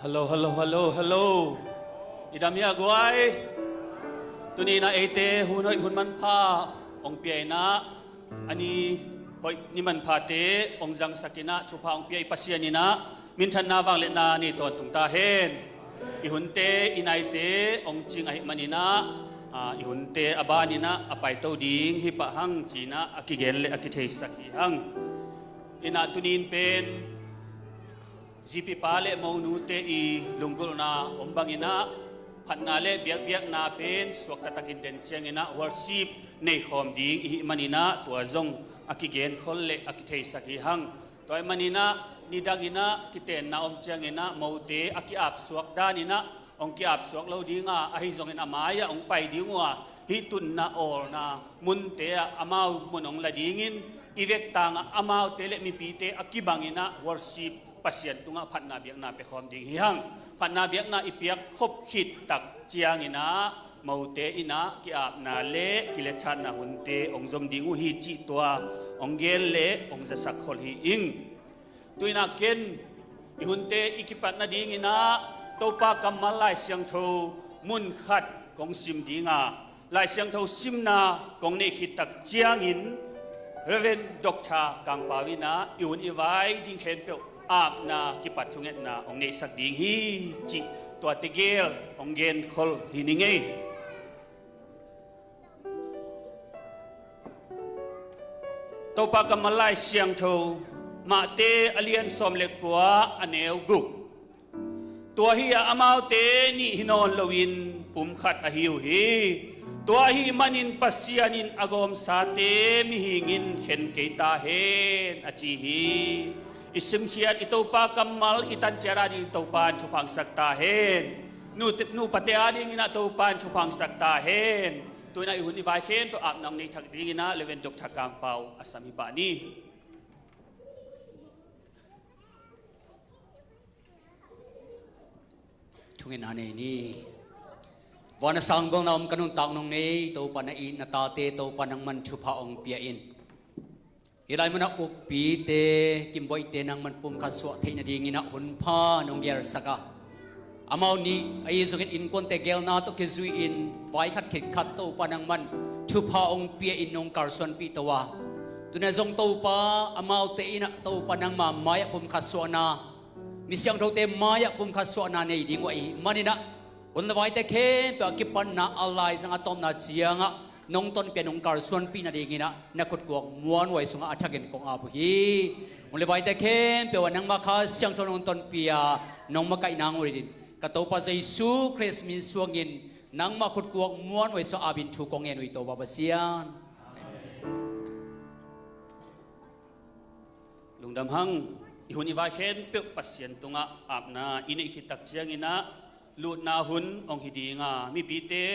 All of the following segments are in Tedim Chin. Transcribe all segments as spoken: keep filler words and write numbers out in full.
Hello, hello, hello, hello. I dam hia guai? Tuni-in ah eite hun hoih hun manpha hong pia-in ah, a ni hoih ni manphate hong zangsak-in ah thupha hong pia i Pasian in ah minthanna vangliatna nei tawntung ta hen. I hunte i naite hong cing ahih manin ah, aa, i hunte a banin ah a paito ding hi pah hang ci-in ah a kigen le a kitheisak hi hang. In ah tuni-in pen Zipipa le Monute i lunggulhna om bangin ah phatna le biakbiakna pen suakta takin den ciangin ah worship neikhawm ding i hih manin ah tua zong a kigenkhol le a kitheisak hi hang. Tua ahih manin ah nidangin ah kitenna om ciangin ah Mote a ki-apsuak danin ah hong ki-apsuak lo ding a, ahi zongin a mai-ah hong pai ding uh a, hih tunna awlna munte ah amau mun hong la dingin i vektang ah amaute le mipite a kibangin ah worship Pasian tungah phatna biakna pia khawm ding hi hang. Phatna biakna i piak khop khit tak ciangin ah Mote in ah ki-apna le kilethatna hunte hong zom ding uh hi cih tua hong gen le hong zasak khol hi ing. Tu-in ah ken i hunte i kipat nadingin ah Topa kammal Lai Siangtho mun khat kong sim ding a, Lai Siangtho simna kong neih khit tak ciangin Reverend Doctor Kang Pau in ah i hun i vai ding khempeuh apna kipat thungetna hong neihsak ding hi cih tua tegel hong genkhol hi ning ei. Topa kammal Lai Siangtho, Mate a lian sawm le kua a neu guk. Tua hi a, amaute nih hi nawn loin pumkhat ahi uh hi. Tua ahih manin Pasian in a gawmsate mihing in khen kei ta hen, a ci hi. I simkhiat i Topa kammal i tanciat ading Topa in thupha hong sak ta hen. Nu, nupate adingin ah Topa in thupha hong sak ta hen. Tu-in ah i hun i vai khempeuh apna hong neih thak dingin ah Reverend Doctor Kang Pau a sam hi pah ni. Thungetna nei ni. Van a sang gualna om ka nuntak nong nei Topa, na it na tate Topa nangman thupha hong pia in. Hih lai munah ukpite, kimboihte nangman pumkhat suah theih nadingin ah hunpha nong gelsak a, amau nih ahi zongin innkuante gelna tawh kizui-in vai khat khit khat Topa nangman thupha hong pia-in nong kalsuanpih to a, tuna zong Topa amaute in ah Topa nangma mai-ah pumkhat suahna, mi siangthote mai-ah pumkhat suahna nei ding uh ahih manin ah hun le vaite khempeuh a kipatna a laizang a tawpna ciangah nong tonpih a nong kalsuanpih nadingin ah na khutkuak muanhuai sungah a thakin kong ap uh hi. Hun le vaite khempeuh ah nangma Kha Siangtho nong tonpih a nong makaih nang uh hi in, ka Topa Jesu Khrist min suangin nangma khutkuak muanhuai sungah apin thu kong ngen uh hi, Topa Pasian. Lungdam hang. I hun i vai khempeuh Pasian tungah apna i neih khit tak ciangin ah lutna hun hong hi ding a, mipite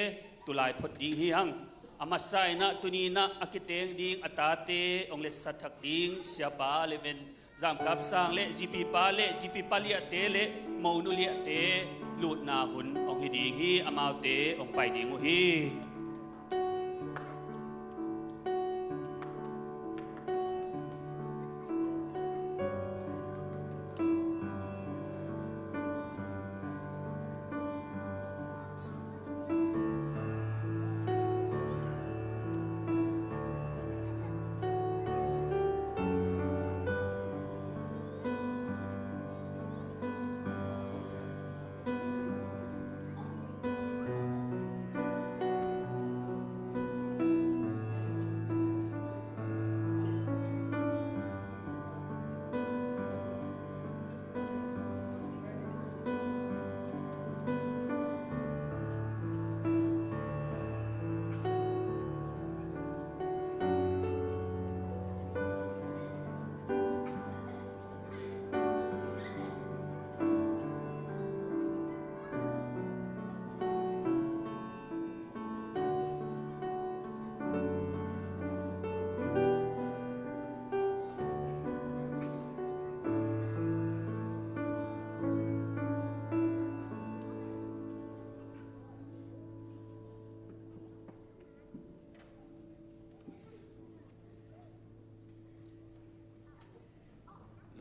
tulai phot ding hi hang. A masa in ah tuni in ah a kiteng ding a tate hong letsat thak ding Siapa Leven Zam Kap Sang le Zipipa le Zipipa liahte le Monu liahte lutna hun hong hi ding hi. Amaute hong pai ding uh hi.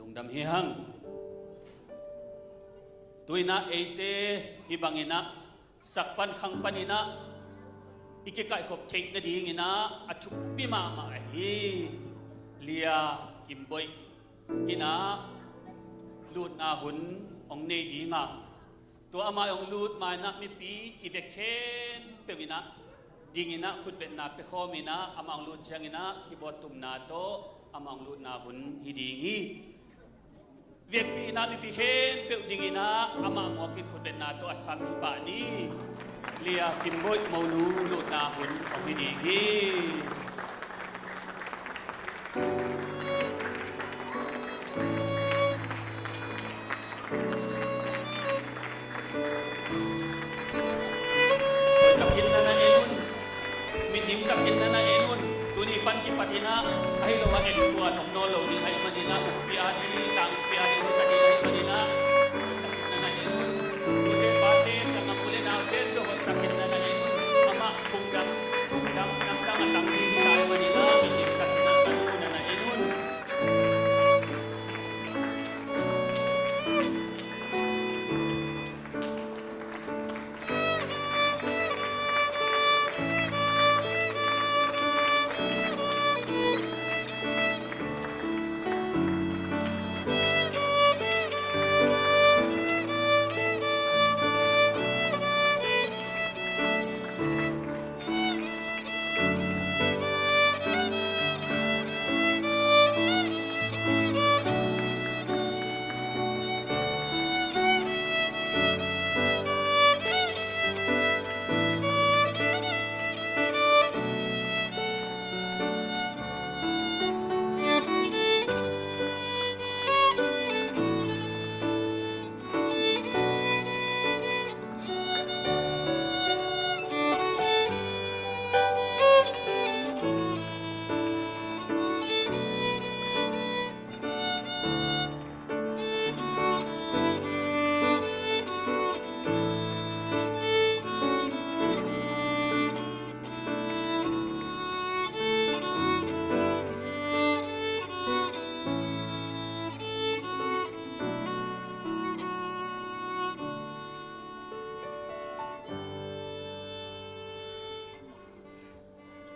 Lungdam hi hang. Tu-in ah eite hih bangin ah sak pan khang panin ah i kikaihkhop theih nadingin ah a thupi mahmah ahi Lia Kim Boih in ah lutna hun hong nei ding a, tua amah hong lut ma-in ah mipi i vek khempeuh in ah dingin ah khutbetna pia khawm in ah amah hong lut ciangin ah keyboard tumna tawh amah hong lutna hun hi ding hi. Vekpi in ah mipi khempeuh dingin ah amah muak in khutbetna tawh a sam hi pah ni. Lia Kim Boih monu lutna hun hong hi ding hi. Takin na na en un. Midim takin na na en un. Tuni pan kipat in ah ahi lo a en tuan om nawn lo ding ahih manin ah ukpi a ding, tang ukpi a ding, takin ahih manin ah takin na na en un. Tute pate, sanggam u le naute, zo hot takin na na en un. Amah phungdam, phungdam, namdang a tang ding hi ta ahih manin ah midim takin na na en un.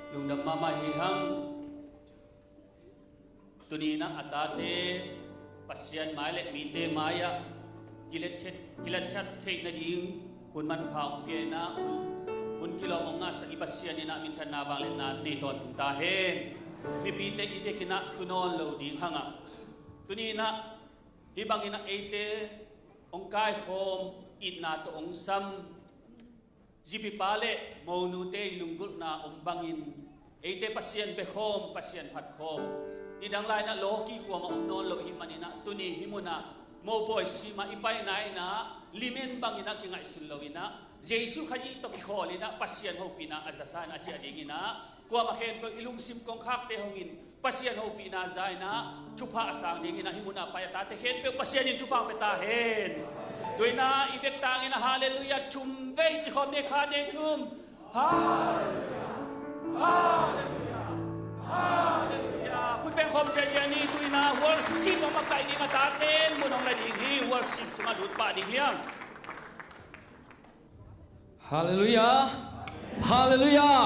Lungdam mahmah hi hang. Tuni-in ah a tate Pasian mai le mite mai-ah kilet theih, kilet theih nading hun manpha hong pia-in ah hun, hun kilawm hong ngahsak i Pasian in ah minthanna vangliatna nei tawntung ta hen. Mipite i dekin ah tu nawn lo ding hang a, tuni-in ah hih bangin ah eite hong kaikhawm, itna tawh hong sam zipipa le monute i lunggulhna om bangin eite Pasian bekhawm, Pasian phatkhawm, nidang lai-in ah lawki kuamah om nawn lo i hih manin ah tuni hih munah mopawi simah i paina in ah limen bangin ah kingaihsun lo-in ah Jesu Khazih tawh kikhawl in ah Pasian hopihna a zasa in a ciah dingin ah kuamah khempeuh i lungsim kongkhakte hong in Pasian hopihna za-in ah thupha a sang dingin ah hih munah pai a tate khempeuh Pasian in thupha pia ta hen. Tu-in ah i vektak in ah halleluiah thum vei ci khawm ni, khat, nih, thum. Halleluiah, halleluiah, halleluiah. Khut beng khawm ziahziah ni. Tu-in ah worship hong makaih ding a tate in mun hong la ding hi. Worship sungah lut pah ding hi hang. Halleluiah. Halleluiah.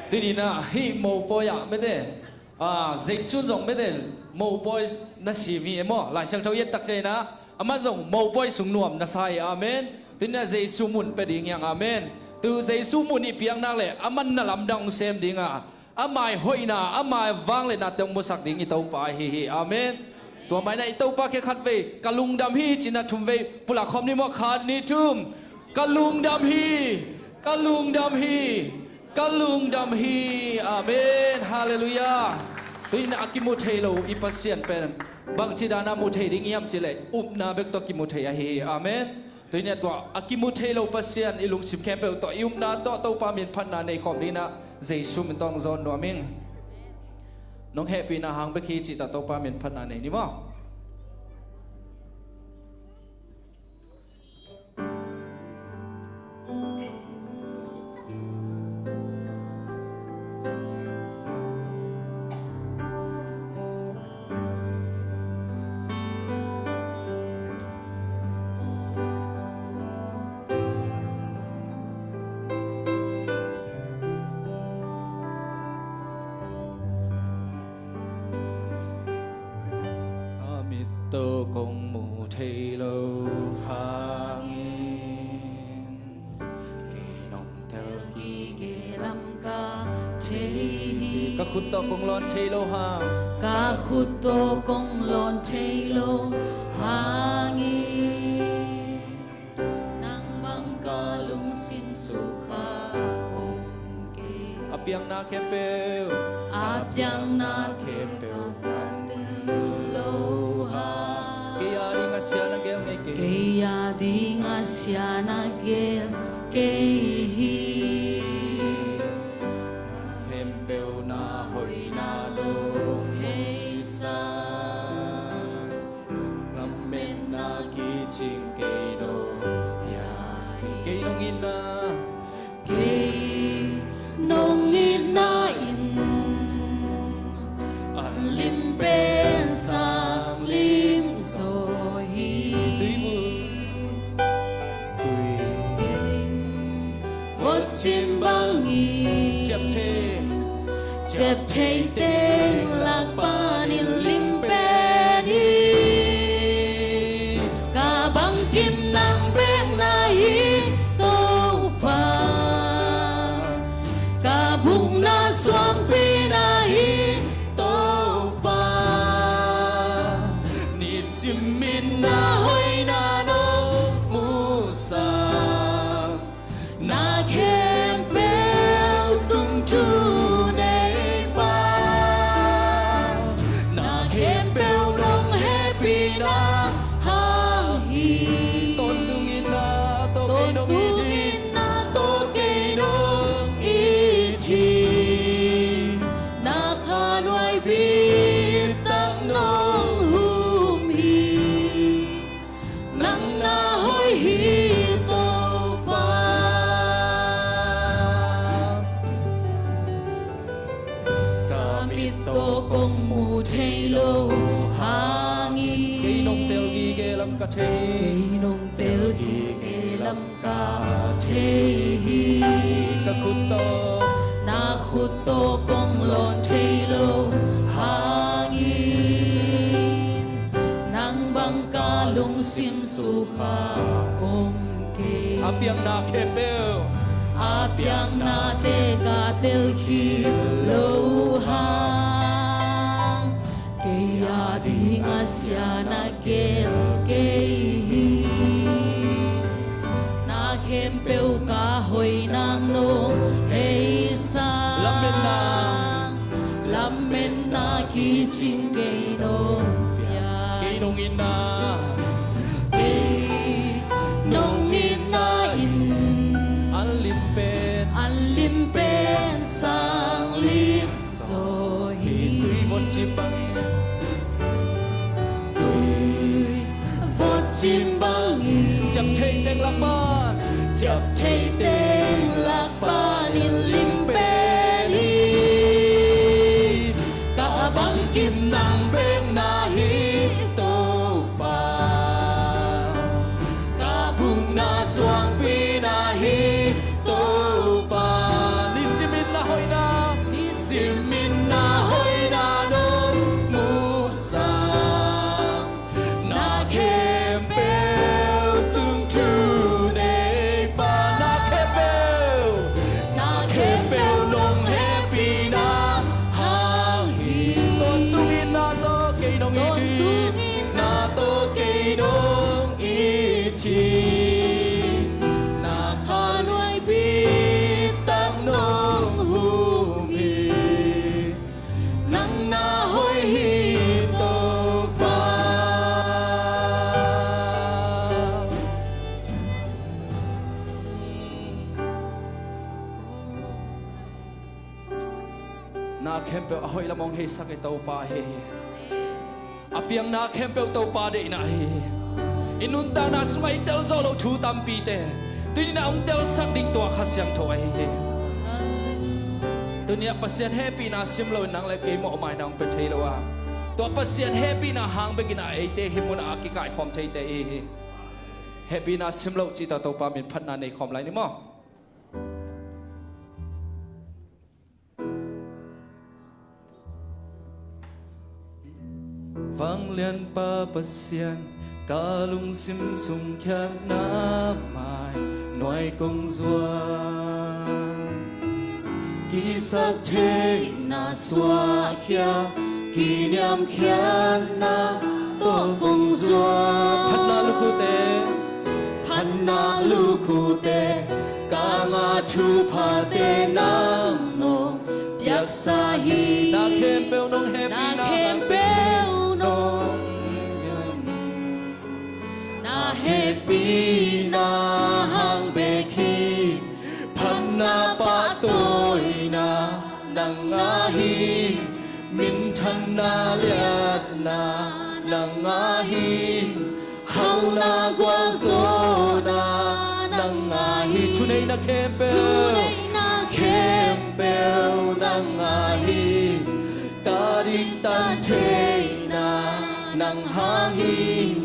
Tuni-in ah hih mopawi ah mete, ah, Jesu in zong mete mopawi na sim hi e maw. Lai Siangtho i et tak ciangin ah amah zong mopawi sung nuam na sa hi. Amen. Tuni-in ah Jesu mun pia ding hi hang. Amen. Tu Jesu mun i piak nak leh amah na lamdang hong sem ding a, ama hoihna, ama vangliatnate hong musak ding i Topa ahi hi. Amen. Tua mah in ah i Topa kiang khatvei ka lungdam hi ci-in ah thum vei pulak khawm ni maw, khat, nih, thum. Ka lungdam hi, ka lungdam hi, ka lungdam hi. Amen. Halleluiah. Tu-in ah a kimu thei lo i Pasian pen bangci dan a mu thei ding i hiam cih leh upna bek tawh kimu thei ahi hi. Amen. Tu-in ah tua a kimu thei lo Pasian i lungsim khempeuh tawh i upna tawh Topa min phatna nei khawm dingin ah Jesu min tawh hong zawn nuam ing. Nong hehpihna hang bek hi cih tawh Topa min phatna nei ni maw. tawh kong mu thei lo hangin, kei nong tel gige lam ka thei hi. Ka khut tawh kong lawn thei lo hang, ka khut tawh kong lawn thei lo hangin, nang bang ka lungsim sukha om kei. A piang na khempeuh, a piang na khempeuh ka tel lo hang, kei a ding a sia na gel ngei kei. Kei a ding a sia na gel kei hi. Khempeuh na hoihna nong heisak, lametna kicing kei nong pia hi. Kei nong itna, kei nong itna in, an lim pen sang lim zaw hi. Tuibuk, tui vot cim bangin, ciap thei, ciap thei teng lak panin lim pen hi. Ka bangkim nang bek na hi Topa, ka bukna suangpi na hi Topa. Nisimin na hoihna nong musak, na khempeuh tung thu nei pa, na khempeuh nong hehpihna hang hi. Tawntung itna tawh kei nong it hi. Tawntung itna tawh kei nong it hi. Na kha nuaipi tak nong hum hi. Nang na hoih hi Topa. Ka mit tawh kong mu thei lo hangin, kei nong tel gige lam ka thei. Kei nong tel gige lam ka thei hi. Ka khut tawh, na khut tawh kong lawn thei lo hangin, nang bang ka lungsim sukha om kei. A piang na khempeuh, a piang nate ka tel khit lo hang, kei a ding a sia na gel kei hi. Na khempeuh ka hoih nang nong heisak, lametna, lametna kicing kei nong pia. Kei nong itna, kei nong itna in, an lim pen, an lim pen sang lim zaw hi. Tui vot cim bangin, tui vot cim bangin, ciap thei teng lak pan, ciap thei teng lak panin lim pen hi. Ka bangkim nang bek na hi Topa, ka bukna suangpi na hi Topa. Nisimin na hoihna, nisimin na hoihna nong musak, na khempeuh tung thu nei pa, na khempeuh, na khempeuh nong hehpihna hang hi. Tawntung itna tawh kei nong it hi. Tawntung itna tawh kei nong it hi. Na kha nuaipi tak nong hum hi. Nang na hoih hi Topa. Na khempeuh a hoih lam hong heisak i Topa hi. A piang na khempeuh Topa deihna hi. I nuntakna sungah i tel zo lo thu tampite tuni-in a hong telsak ding tua Kha Siangtho ahi hi. Tuni-ah Pasian hehpihna sim loin nang le kei mawhmaina hong pia thei lo a, tua Pasian hehpihna hang bekin a eite hih munah a kikaikhawm theite i hi hi. Hehpihna sim lo cih tawh Topa min phatna nei khawm lai ni maw? Vanglianpa Pasian, ka lungsim sung khiatna mai nuai kong zuak. Kisaktheihna suahkhia, kiniamkhiatna tawh kong zuak. Phatna lukhute, phatna lukhute, ka ngah thuphate nang nong piaksa hi. Na khempeuh nong hehpihna, na khempeuh nong, na hehpihna hang bek hi. Phatna pahtawina nang ngah hi. Minthanna liatna nang ngah hi. Hauhna gualzawhna nang ngah hi. Thuneihna khempeuh, thuneihna khempeuh nang ngah hi. Ka diktat theihna nang hang hi.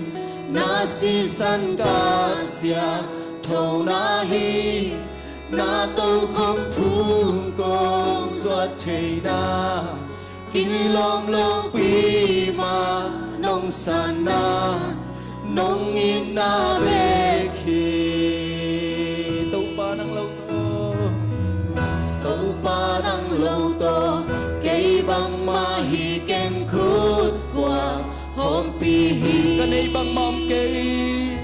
Na sisan ka siangthona hi. Na tokhom phung kong zuat theihna, kilawm lopi mah nong sanna, nong itna bek hi. Topa nang lo tawh, Topa nang lo tawh, kei bangmah hi keng khut kua hawmpi hi. Ka neih bangmah om kei,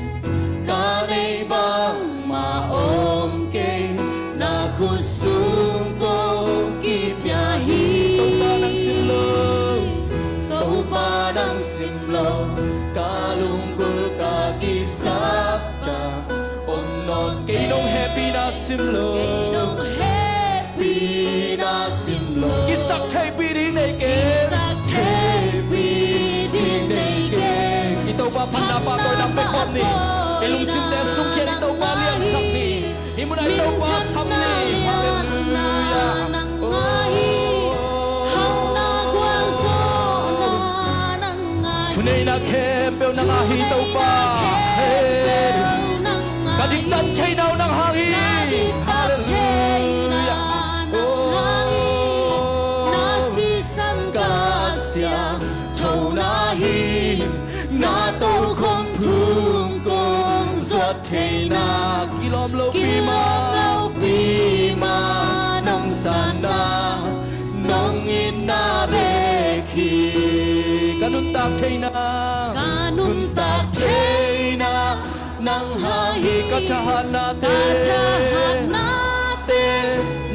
ka neih bangmah om kei, na khut sung kong kipia hi. Topa nang sim lo, Topa nang sim lo, ka lunggulh ka kisap tak om nawn kei. Nong hehpihna sim lo, kei nong hehpihna sim lo. Kisaktheihpih ding nei kei, kisaktheihpih ding nei kei. I Topa phatna pahtawina pia khawm ni. I lungsimte sungkhia in, i Topa liansak ni. Hih munah i Topa sam ni. Halleluiah. Oh. Thuneihna khempeuh nang ngah hi Topa. Hey. Ka diktat theihna uh nang hang hi. Halleluiah. Oh. Ka siangthona hi. Na tokhom phung kong zuat theihna, kilawm lopi mah, kilawm lopi mah nong sanna, nong itna bek hi. Ka nuntak theihna, ka nuntak theihna nang hang hi. Ka thahatnate, ka thahatnate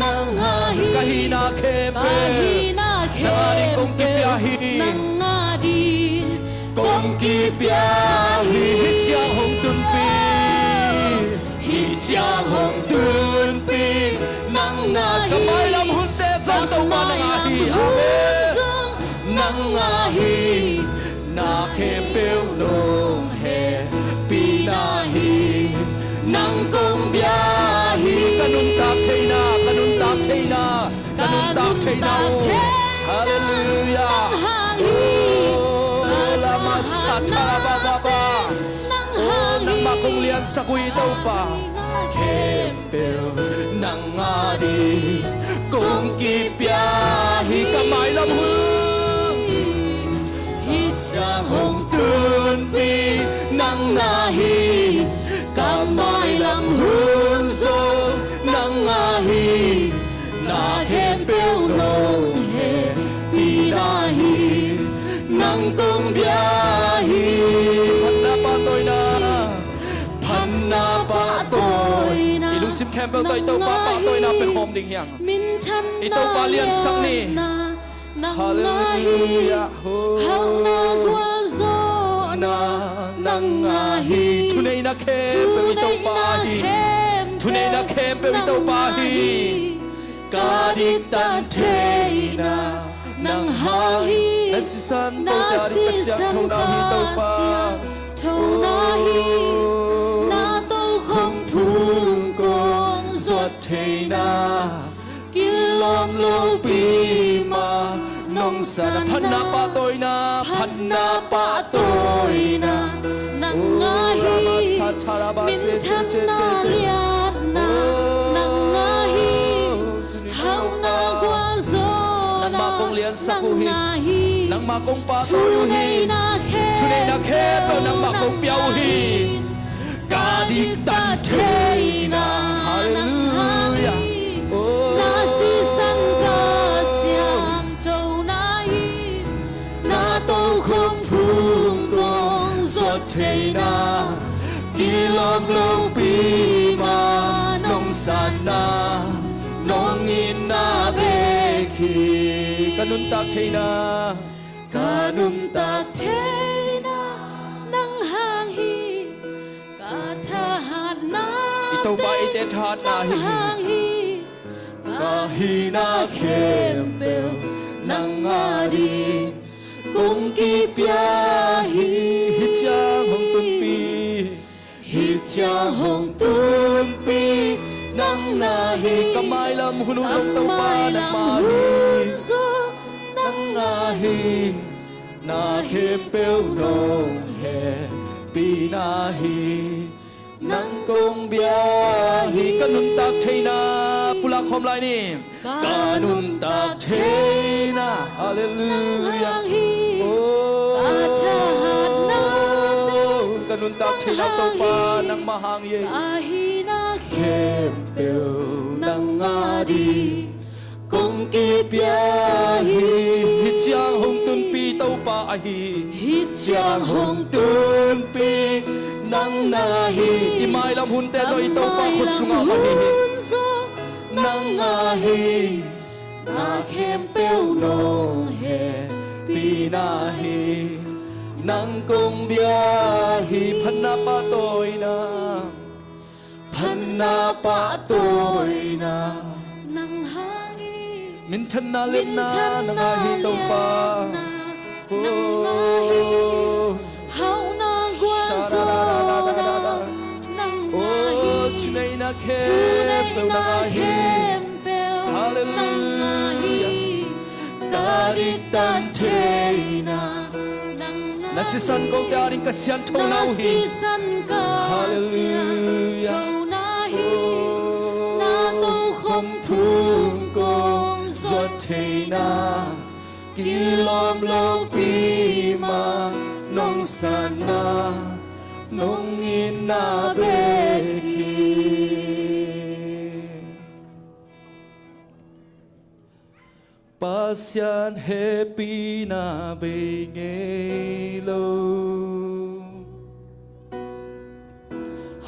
nang hang hi. Ka hihna khempeuh, ka hihna khempeuh nang ading kong kipia hi. Nang ading kong kipia hi. Hih ciang hong tunpih, hih ciang hong tunpih nang ngah hi. Ka mailam hunte zong Topa nang ngah hi. Amen. Nang ngah hi. Na khempeuh nong hehpihna hi. Nang kong bia hi. Ka nuntak theihna, ka nuntak theihna, ka nuntak theihna uh. Halleluiah. Oh, lama sathala ba ba ba. Oh, nangmah kong liansak uh hi Topa. Khempeuh nang ading kong kipia hi. Ka mailam hun, hih ciang hong tunpih nang ngah hi. Ka mailam hun zong nang ngah hi. Na khempeuh nong hehpihna hi. Nang kong bia hi. Phatna pahtawina, phatna pahtawina. I lungsim khempeuh tawh i Topa pahtawina pia khawm ding hi hang. I Topa liansak ni. Halleluiah. Hauhna gualzawhna nang ngah hi. Thuneihna khempeuh i Topa hi. Thuneihna khempeuh i Topa hi. Ka diktat theihna nang hang hi. Na sisan kote ading ka siangthona uh hi Topa. Na tokhom phung kong zuat theihna, kilawm lopi mah nong sanna. Phatna pahtawina, phatna pahtawina nang ngah hi. Minthanna liatna nang ngah hi. Hauhna gualzawhna nang ngah hi. nangmah kong pahtawi uh hi. Thuneihna khempeuh nangmah kong pia uh hi. Ka diktat theihna, halleluiah. Na sisan ka siangthona hi. Na tokhom phung kong zuat theihna, kilawm lopi mah nong sanna, nong itna bek hi. Ka nuntak theihna, ka nuntak theihna nang hang hi. Ka thahatna, i Topa eite thahatna hi. Ka hihna khempeuh nang a ding kong kipia hi. Hih ciang hong tunpi, hih ciang hong tunpi nang na hi. Ka mailam hun uh zong Topa nangmah hi. Nang na hi. Na khempeuh nong hehpihna hi. Nang kong bia hi. Ka nuntak theihna, pulak khawm lai ni. Ka nuntak theihna, halleluiah. Oh, ka nuntak theihna Topa nangmah hang hi. Khempeuh nang a ding kong kipia hi. Hih ciang hong tunpi Topa ahi hi. Hih ciang hong tunpi nang na hi. I mailam hunte zong i Topa khut sungah mah hi hi. Nang a hi. Na khempeuh nong hehpihna hi. Nang kong bia hi. Phatna pahtawina, phatna pahtawina nang hang hi. Minthanna liatna nang a hi Topa. Oh, hauhna gualzawhna nang a hi. Thuneihna khempeuh nang a hi. Halleluiah. Ka diktat theihna, na sisan kote a ding ka sianthona uh hi. Halleluiah. Na tokhom phung kong zuat theihna, kilawm lopi mah nong sanna, nong itna bek hi. Pasian hehpihna bei ngei lo,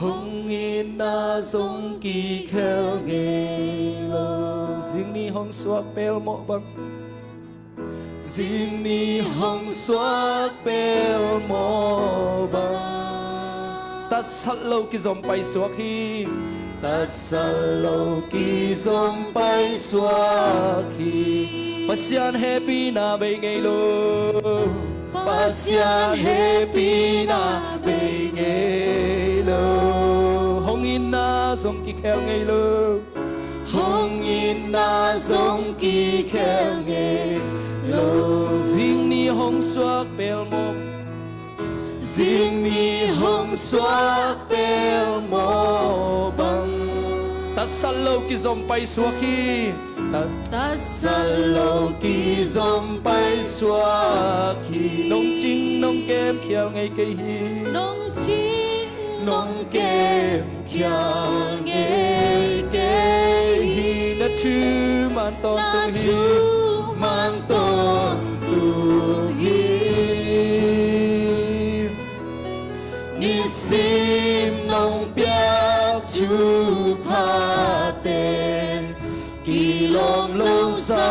hong itna zong kikhel ngei lo. Zingni hong suak pelmawh bang, zingni hong suak pelmawh bang, tatsat lo kizom paisuak hi. Tatsat lo kizom paisuak hi. Pasian hehpihna bei ngei lo, Pasian hehpihna bei ngei lo. Hong itna zong kikhel ngei lo, hong itna zong kikhel ngei lo. Zingni hong suak pelmawh, zingni hong suak pelmawh bang, tatsat lo kizom paisuak hi. Tatsat lo kizom paisuak hi. Nong cing nong kem khial ngei kei hi. Nong cing nong kem khial ngei kei hi. Na thuman tawntung hi. Na thuman tawntung hi. Nisim nong piak thuphate kilawm lo sa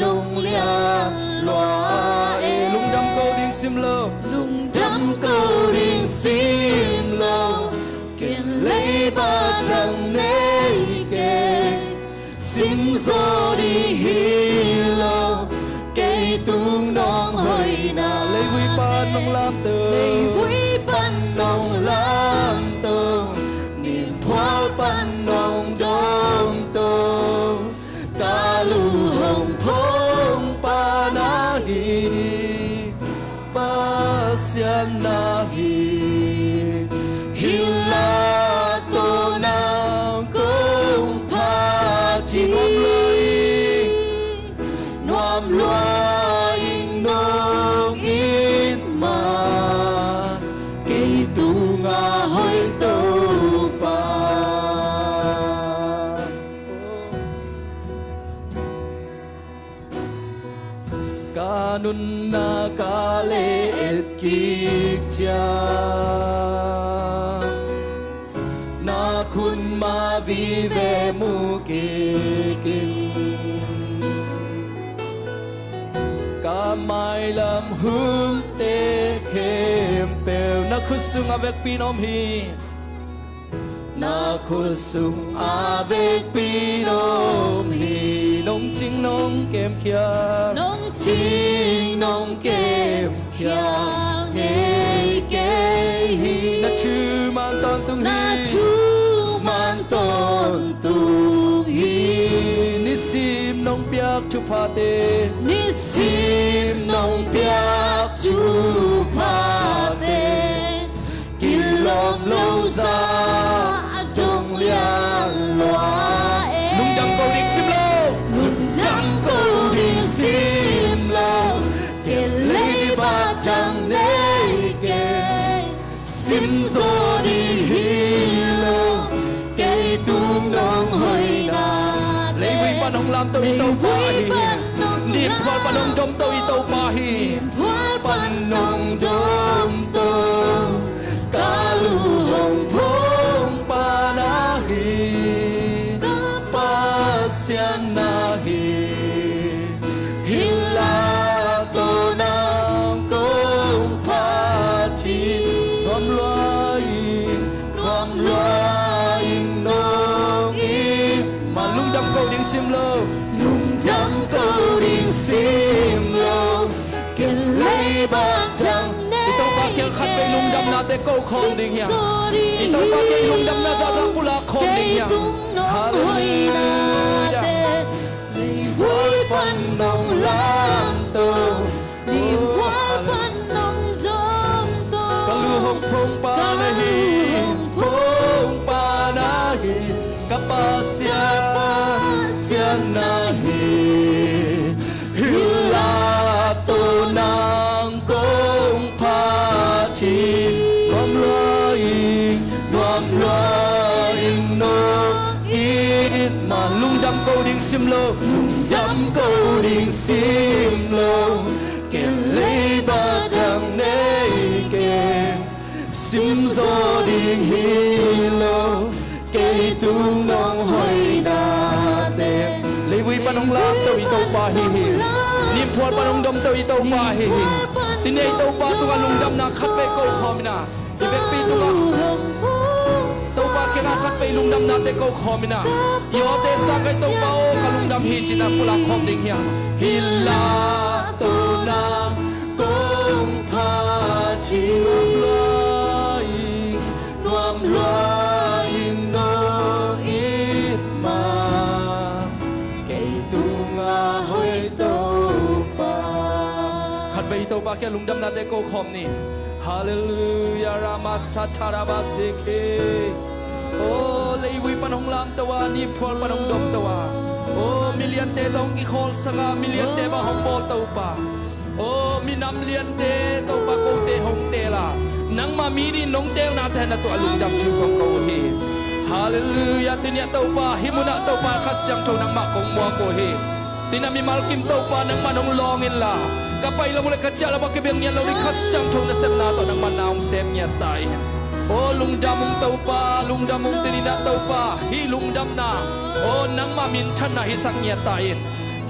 dong lian lua e. Lungdam ko ding sim lo, lungdam ko ding sim lo. Ken leiba dang nei kei, sim zaw ding hi lo. Kei tung nong hoihna, leivui pan nong lamto, leivui pan nong lamto, nimphual pan nong dawmto. Ka lu hong phong pa na hi, Pasian na hi. Hih la tawh nang kong phat hi. Nuam lua ing, nuam lua ing, Ka nunna ka le et kik ciang, na khut mah vive mu kik in. Ka mailam hunte khempeuh na khut sungah vekpi in om hi. Na khut sungah vekpi in om hi. Nong cing nong kem khial, nong cing nong kem khial ngei kei hi. Na thuman tawntung hi. Na thuman tawntung hi. Nisim nong piak thuphate, nisim nong piak thuphate, kilawm lo zah dong lian lua e. Lungdam ko ding sim lo. Lungdam ko ding sim lo. Kei leiba dang nei kei, sim zaw ding hi lo. Kei tung nong hoihna, leivui pan hong lamto i Topa ahi hi. Nimphual pan hong domto i Topa hi. Nimphual pan hong domto, ka lu hong phong pa na hi. Ka Pasian na hi. Hi la tawh nang kong phat hi. Nuam lua ing, nuam lua ing nong it mah. Lungdam ko ding sim lo. Lungdam ko ding sim lo. Kei leiba dang nei kei. I Topa kiang khatvei lungdamnate ko khawm ding hiam? I Topa kiang lungdamna zahzah pulak khawm ding hiam? Halleluiah. Leivui pan nong lamto, nimphual pan nong domto. Ka lu hong phong pa na hi, phong pa na hi. Ka Pasian, Pasian na hi. Hi la tawh nang kong phat hi. Nuam lua ing, nuam lua ing nong it mah. Lungdam ko ding sim lo. Lungdam ko ding sim lo. Kei leiba dang nei kei, sim zaw ding hi lo. Kei tung nong hoihnate. Leivui pan hong lamto i Topa hi hi. Nimphual pan hong domto i Topa hi hi. Tuni-a i Topa tungah lungdamna khatvei ko khawm in a, i vekpi tungah Topa kiangah khatvei lungdamnate ko khawm in a, i awte sang ka i Topa aw, ka lungdam hi ci-in a pulak khawm ding hiam? Hi la tawh nang kong phat hi. Nuam lua ing, nuam lua ing nong it mah. Kei tungah hoih Topa. Khatvei Topa kiang lungdamnate ko khawm ni. Halleluiah, rama sataraba seke. Aw, leivui pan hong lamto a, nimphual pan hong domto a, aw, miliante tawh hong kikhawlsak a, miliante bang hong bawlto pa, aw, minam liante Topa kote hong teel a, nangmah mi ding nong teelnate na tungah lungdam thu kong ko uh hi. Halleluiah. Tuni-ah Topa, hih munah Topa, Kha Siangtho nangmah kong muak uh hi. Tuni-ah mimal kim Topa, nangmah nong lawng inla, ka pai lam uh le ka ciah lam uh a kibeng ngiat lo ding Kha Siangtho nasepna tawh nangmah na hong sem ngiat ta in. Aw lungdam ung Topa, lungdam ung. Tuni-ah Topa, hih lungdamna, aw, nangmah minthanna hisak ngiat ta in.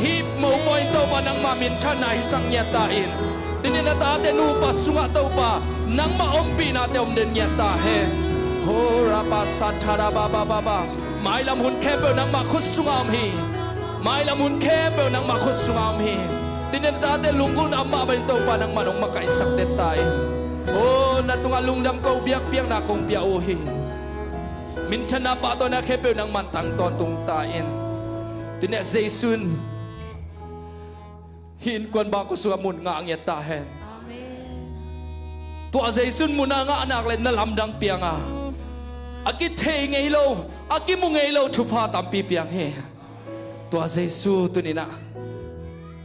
Hih mopawi in Topa, nangmah minthanna hisak ngiat ta in. Tuni-ah na tate nupa sungah Topa, nangmah ompihnate om den ngiat ta hen. Ho rapa satara ba ba ba ba. Mailam hun khempeuh nangmah khut sungah om hi. Mailam hun khempeuh nangmah khut sungah om hi. Tuni-ah na tate lunggulhna om mah bangin Topa, nangmah nong makaihsak den ta in. Aw, na tungah lungdam ko, biakpiakna kong pia uh hi. Minthanna, pahtawina khempeuh nangman tang tawntung ta in. Tuni-ah Jesu in hih innkuan bangkua sungah mun ngah ngiat ta hen. Amen. Tua Jesu in mun a ngah nak le na lamdang piang a, a kithei ngei lo, a kimu ngei lo thupha tampi piang hi. Tua Jesu tuni-ah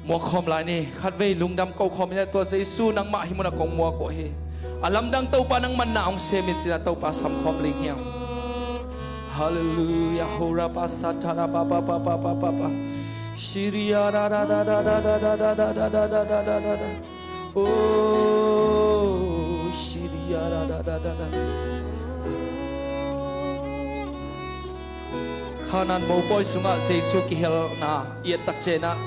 muak khawm lai ni. Khatvei lungdam ko khawm in a, tua Jesu nangmah hih munah kong muak uh hi. A lamdang Topa, nangman na hong sem in ci-in a Topa sam khawm ling hiam? Halleluiah. Ho rapa satara ba ba ba. Shiriya da da da da da da da da da da da da da da da. Oh, shiriya da da da da da. Kanaan mopawi sungah Jesu kihelna i et takcianah,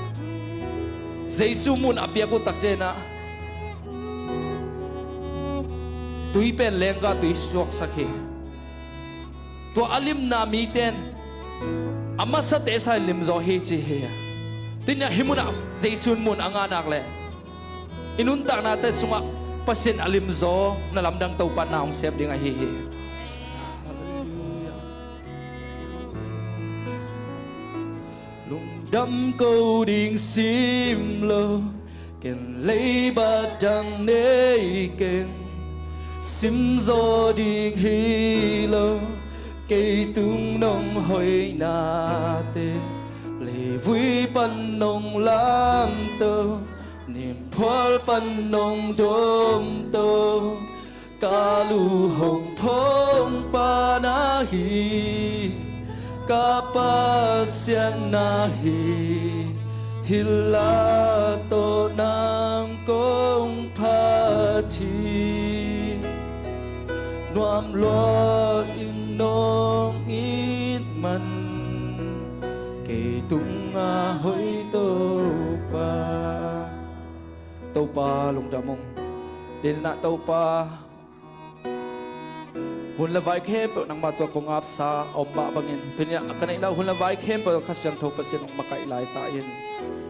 Jesu mun a piak uh takcianah, tui pen lenggah tui suaksak hi. Tua a limna miten a masate sa in limzaw hi ci hi. Tuinah hih munah Jesu in mun a ngahnak le i nuntaknate sungah Pasian a limzaw na lamdang Topa na hong sep ding ahi hi. Halleluiah. Lungdam ko ding sim lo, ken leibat dang nei keng. Simzaw ding hi lo, kei tung nong hoihnate. Leivui pan nong lamto, nimphual pan nong domto. Ka lu hong phawng pa na hi, ka Pasian na hi, hi lak tawh nang kong phat hi. Nuam lua in nong it man, kei tungah hoih Topa. Topa lungdam ung. Denah Topa, hun le vai khempeuh nangmah tungah kong apsa a om mah bangin, tuni-ah ka neihna hun le vai khempeuh Kha Siangtho Pasian hong makaih lai ta in,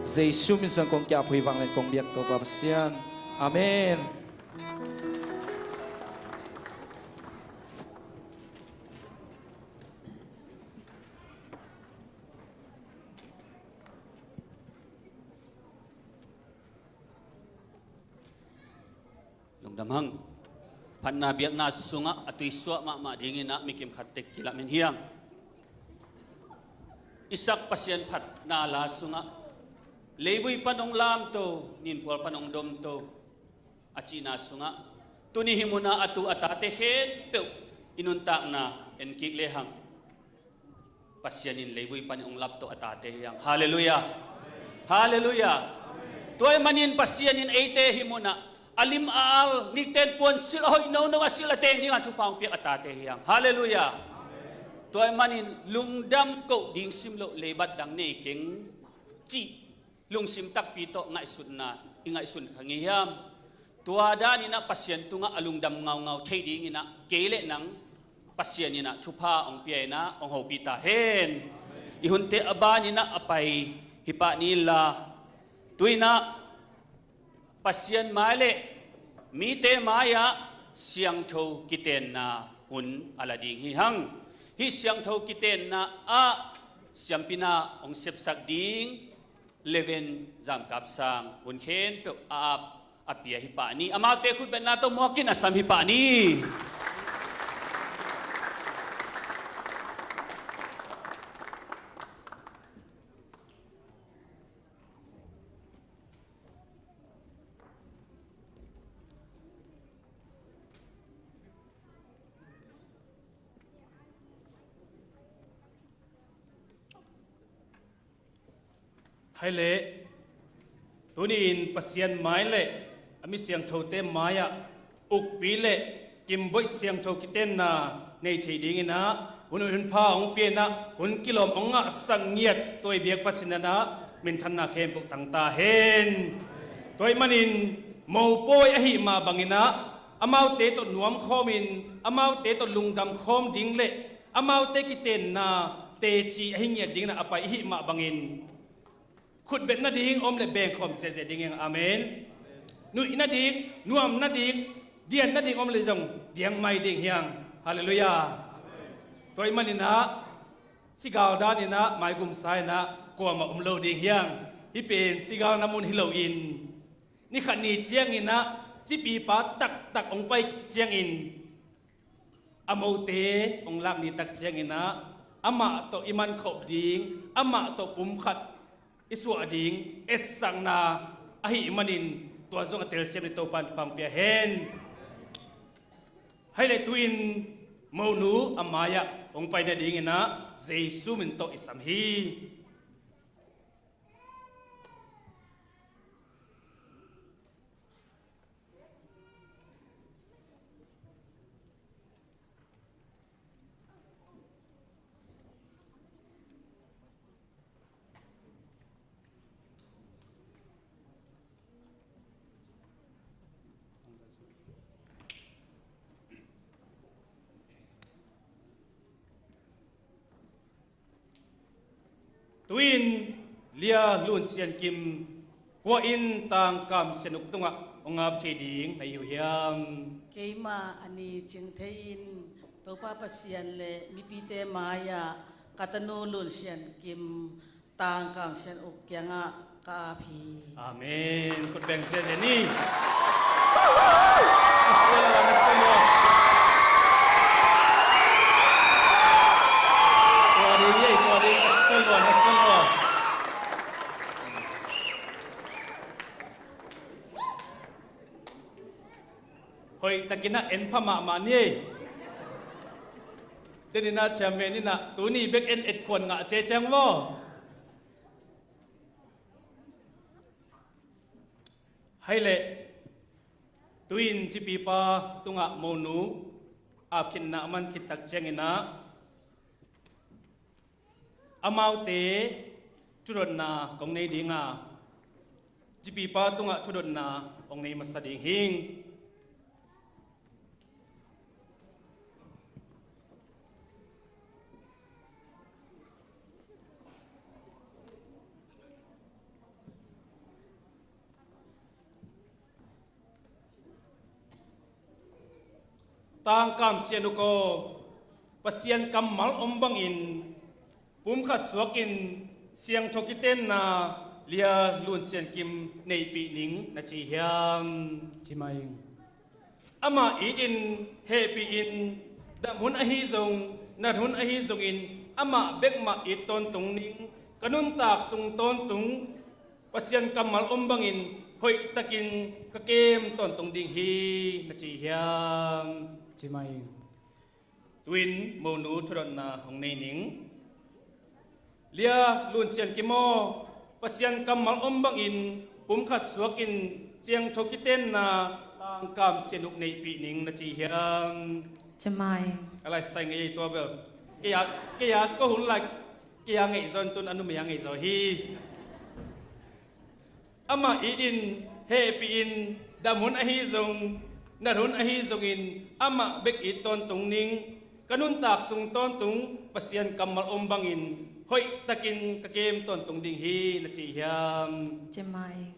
Jesu min suang kong ki-ap uh hi. Vanglian kong biak Topa Pasian. Amen. Lungdam hang. Phatna biakna sungah a tuisuah mahmah dinginah mi kimkhat tek kilamen hiang. Isaac Pasian phatna la sungah, leivui pan hong lamto, nimphual pan hong domto a cihna sungah, tuni hih munah a tu a tate khempeuh i nuntakna en kik lehang, Pasian in leivui panin hong lamto a tate hi hang. Halleluiah. Halleluiah. Tua ahih manin Pasian in eite hih munah a lim a al, nikten puansilh a hoih nono a silh a teng dingah thupha hong piak a tate hi hang. Halleluiah. Tua ahih manin lungdam ko ding sim lo, leibat dang nei keng cih lungsim takpi tawh ngaihsutna i ngaihsun kha ngei hiam? Tua daninah Pasian tungah a lungdam ngaungau thei dinginah kei le nang Pasian inah thupha hong pia inah hong hopih ta hen. I hunte a baninah a pai hi pah ni inla, tuinah Pasian mai le mite mai-ah siangtho kitenna hun a la ding hi hang. Hih siangtho kitenna ah siampina hong sepsak ding Reverend Zam Kap Sang hun khempeuh a ap a pia hi pah ni. Amaute khutbetna tawh muakin a sam hi pah ni. Hai le, tuni-in Pasian mai le a mi siangthote mai-ah ukpi le kimboih siangtho kitenna nei thei dinginah hun hoih hun pha hong pia inah hun kilawm hong ngahsak ngiat tua i biak Pasian inah minthanna khempeuh tang ta hen. Tua ahih manin mopawi ahih mah banginah amaute tawh nuam khawmin, amaute tawh lungdam khawm ding le amaute kitenna teci ahi ngiat dinginah a pai ihih mah bangin khutbet nading om le bengkhawm ziahziah ding hi hang. Amen. Nuih nading, nuam nading, dian nading om le zong diang mai ding hi hang. Halleluiah. Tua ahih maninah sigal daninah maigumsa inah kuamah om lo ding hi hang. Hih pen sigal na mun hi loin ni khat ni cianginah cipipa taktak hong pai ciangin a mote hong lak ni tak cianginah amah tawh i mankhop ding, amah tawh pumkhat i suah ding etsakna ahih manin tua zong a telsiam ni. Topa in thupha hong pia hen. Hai le, tu-in monu a mai-ah hong pai nadinginah Jesu min tawh i sam hi. Tu-in Lia Lun Sian Kim kua in Tang Kam Sian Uk tungah hong ap thei ding na hi uh hiam? Keimah a ni cing thei-in Topa Pasian le mipite mai-ah ka tanu Lun Sian Kim Tang Kam Sian Uk kiangah ka ap hi. Amen. Khut beng ziahziah ni. Tua ding, tua ding, hoih takin ah en pha mahmah ni. Deninah chairman inah tuni bek en et khuan ngah ceceng maw? Hai leh, tu-in cipipa tungah monu apkhinna a man khit tak cianginah amaute thudotna kong nei dinga, cipipa tungah thudotna kong nei masa ding hing. Tangkam Sian Uk aw, Pasian kammal om bangin pumkhat suakin siangtho kitenna Lia Lun Sian Kim neihpih ning na ci hiam? Ci mah ing. Amah itin hehpihin, dam hun ahi zong, nat hun ahi zongin amah bek mah it tawntung ning, ka nuntak sung tawntung Pasian kammal om bangin hoihtakin ka kem tawntung ding hi na ci hiam? Ci mah ing. Tu-in monu thudotna hong nei ning. Lia Lun Sian Kim aw, Pasian kammal om bangin pumkhat suakin siangtho kitenna Tangkam Sian Uk neihpih ning na ci hiam? Ci mah ing. A lai sai ngei ei tua bel. Kei a, kei a ko hun lai, kei a ngeih zaw in tun a numei a ngeih zaw hi. Amah itin hehpihin, dam hun ahi zong, nat hun ahi zongin amah bek it tawntung ning, ka nuntak sung tawntung Pasian kammal om bangin hoihtakin ka kem tawntung ding hi na ci hiam? Ci mah ing.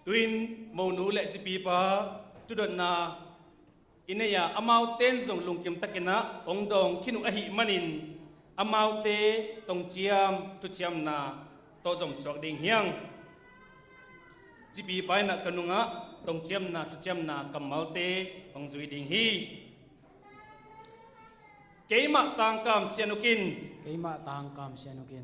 Tu-in monu le cipipa thudotna i nei a, amaute in zong lungkim takinah hong dawng khin uh ahih manin amaute tongciam thuciamna tawh zomsuak ding hiang. Cipipa inah ka nungah tongciamna thuciamna kammalte hong zui ding hi. Keimah Tangkam Sian Uk in. Keimah Tangkam Sian Uk in.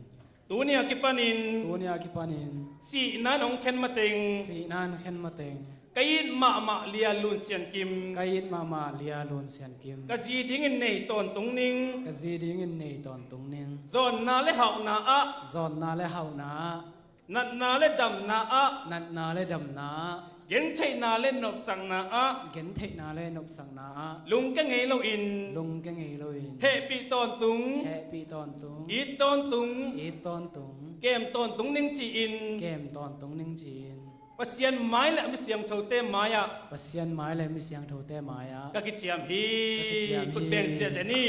Tuni a kipanin. Tuni a kipanin. Sihna in hong khen mateng. Sihna in hong khen mateng. Ka it mahmah Lia Lun Sian Kim. Ka it mahmah Lia Lun Sian Kim. Ka zi dingin nei tawntung ning. Ka zi dingin nei tawntung ning. Zawnna le hauhna ah. Zawnna le hauhna ah. Natna le damna ah. Natna le damna ah. Gentheihna le nopsakna ah. Gentheihna le nopsakna ah. Lungkia ngei loin. Lungkia ngei loin. Hehpih tawntung. Hehpih tawntung. It tawntung. It tawntung. Kem tawntung ning ci-in. Kem tawntung ning ci-in. Pasian mai le a mi siangthote mai-ah. Pasian mai le a mi siangthote mai-ah. Ka kiciam hi. Ka kiciam hi. Khut beng ziahziah ni.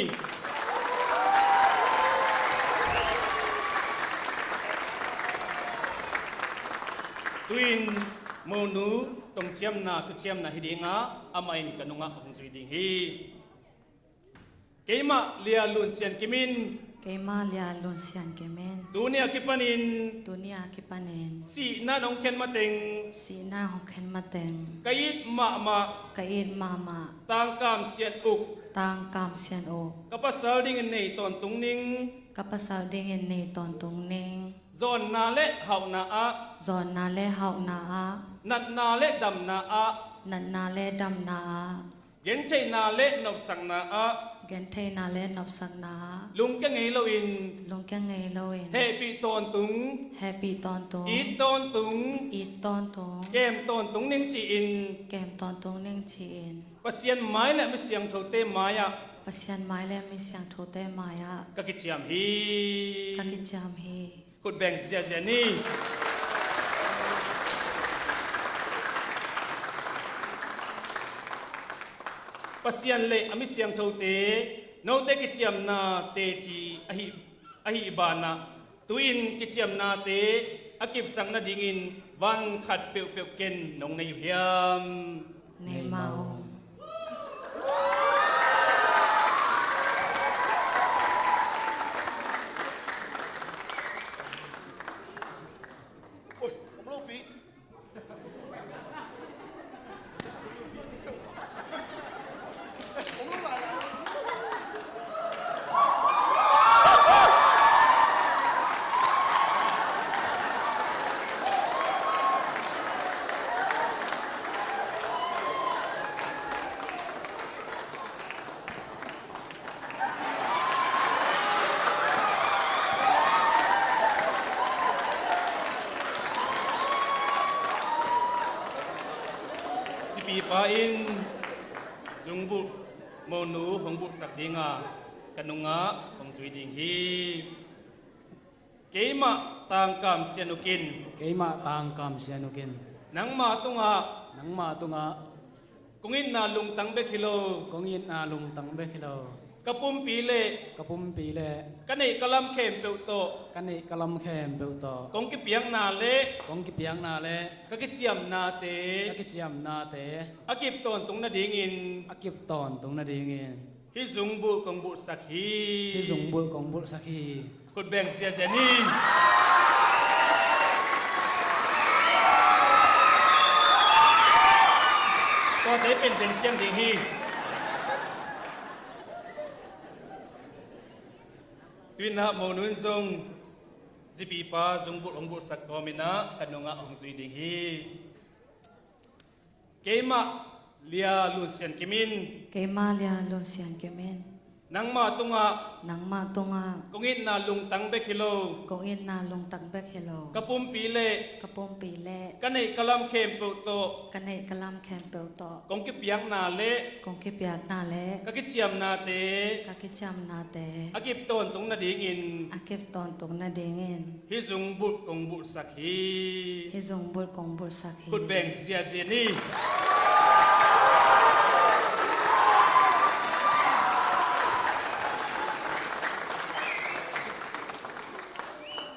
Tu-in monu tongciamna thuciamna hi dinga, amah in ka nungah hong zui ding hi. Keimah Lia Lun Sian Kim in. Keimah Lia Lun Sian Kim in. Tuni a kipanin. Tuni a kipanin. Sihna in hong khen mateng. Sihna in hong khen mateng. Ka it mahmah. Ka it mahmah. Tangkam Sian Uk. Tangkam Sian Uk. Ka pasal dingin nei tawntung ning. Ka pasal dingin nei tawntung ning. Zawnna le hauhna ah. Zawnna le hauhna ah. Natna le damna ah. Natna le damna ah. Gentheihna le nopsakna ah. Gentheihna le nopsakna ah. Lungkia ngei loin. Lungkia ngei loin. Hehpih tawntung. Hehpih tawntung. It tawntung. It tawntung. Kem tawntung ning ci-in. Kem tawntung ning ci-in. Pasian mai le a mi siangthote mai-ah. Pasian mai le a mi siangthote mai-ah. Ka kiciam hi. Ka kiciam hi. Khut beng ziahziah ni. Pasian le a mi siangthote, note kiciamna teci ahi, ahi banah, Tu-in kiciamnate a kipsak nadingin van khat peuhpeuh ken nong nei uh hiam? Nei mah ung. Cipipa in zungbulh monu hong bulhsak dinga ka nungah hong zui ding hi. Keimah Tangkam Sian Uk in. Keimah Tangkam Sian Uk in. Nangmah tungah. Nangmah tungah. Kong itna lungtang bek hi lo. Kong itna lungtang bek hi lo. Ka pumpi le. Ka pumpi le. Ka neih ka lam khempeuh tawh. Ka neih ka lam khempeuh tawh. Kong kipiakna le. Kong kipiakna le. Ka kiciamnate. Ka kiciamnate. A kip tawntung nadingin. A kip tawntung nadingin. Hih zungbulh kong bulhsak hi. Hih zungbulh kong bulhsak hi. Khut beng ziazia ni. Tuate pen den ciang ding hi. Tu-in ah monu in zong zipipa zungbulh hong bulhsak kawmin ah ka nungah hong zui ding hi. Keimah Lia Lun Sian Kim in. Keimah Lia Lun Sian Kim in. Nangmah tungah. Nangmah tungah. Kong itna lungtang bek hi lo. Kong itna lungtang bek hi lo. Ka pumpi le. Ka pumpi le. Ka neih ka lam khempeuh tawh. Ka neih ka lam khempeuh tawh. Kong kipiakna le. Kong kipiakna le. Ka kiciamnate. Ka kiciamnate. A kip tawntung nadingin. A kip tawntung nadingin. Hih zungbulh kong bulhsak hi. Hih zungbulh kong bulhsak hi. Khut beng ziazia ni.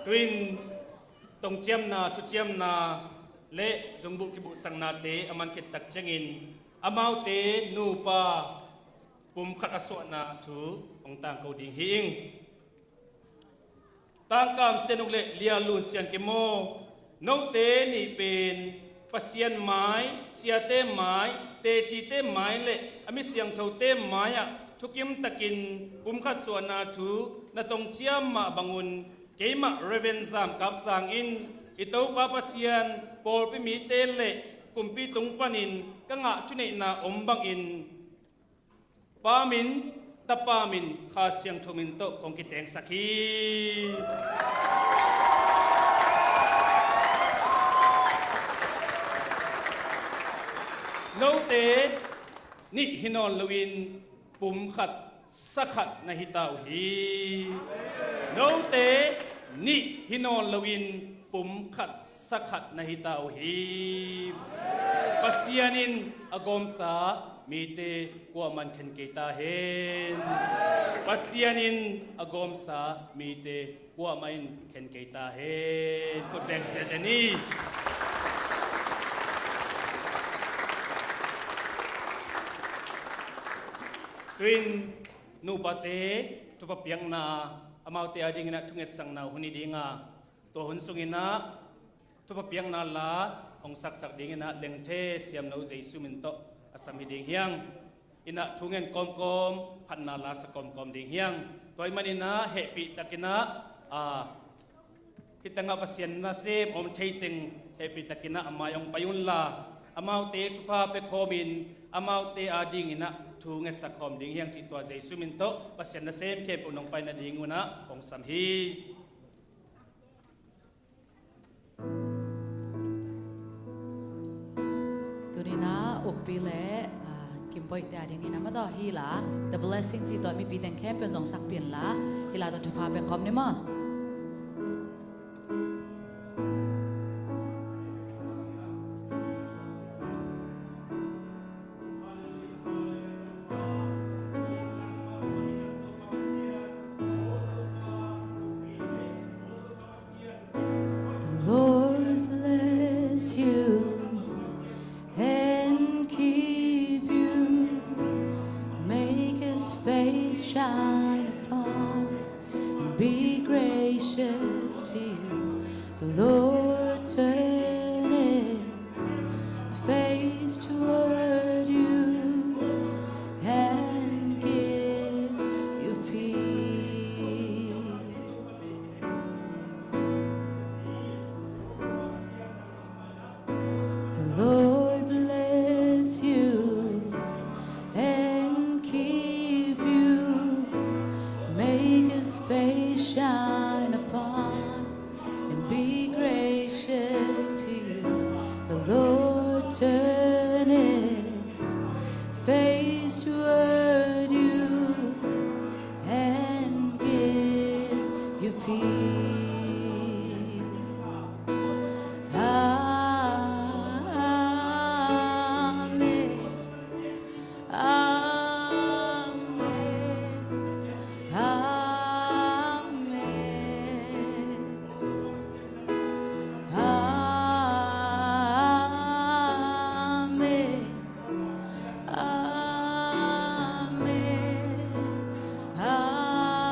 Tu-in tongciamna, thuciamna le zungbulh kibulhsaknate a man khit tak ciangin amaute nupa pumkhat a suahna thu hong tangko ding hi ing. Tangkam Sian Uk le Lia Lun Sian Kim aw, note nih pen Pasian mai, siate mai, tecite mai le a mi siangthote mai-ah thukim takin pumkhat suahna thu na tongciam mah bangun keimah Reverend Zam Kap Sang in i Topa Pasian pawlpi mite le kumpi tung panin ka ngah thuneihna om bangin Pa min, Tapa min, Kha Siangtho min tawh kong kitengsak hi. Note nih hi nawn loin pumkhat sakhat na hi ta uh hi. Note nih hi nawn loin pumkhat sakhat na hi ta uh hi. Pasian in a gawmsa mite kuamah in khen kei ta hen. Pasian in a gawmsa mite kuamah in khen kei ta hen. Khut beng ziazia ni. Tu-in nupate thupha piakna, amaute adingin ah thungetsakna hun hi ding a, tua hun sungin ah thupha piakna la hong saksak dingin ah Lengthe Siamno Jesu min tawh a sam hi ding hi hang. In ah thu ngen kawmkawm, phatna la sa kawmkawm ding hi hang. Tua ahih manin ah hehpih takin ah, a, hih tangah Pasian nasem om thei teng hehpih takin ah a mai hong pai un la, amaute thupha pia khawmin amaute adingin ah thu ngetsak khawm ding hi hang cih tua Jesu min tawh Pasian nasem khempeuh nong pai nadingun ah kong sam hi. Tuni-in ah ukpi le, ah, Kimpoihte adingin ah mataw hih la The Blessing cih tawh mipi teng khempeuh in zong sakpih in la, hih la tawh thupha pia khawm ni maw. The Lord turn his face toward you and give you peace. The Lord bless you and keep you. Make his face shine upon and be gracious to you. The Lord turn his face toward you and give you peace. Amen. Amen. Amen. Amen. Amen. Amen.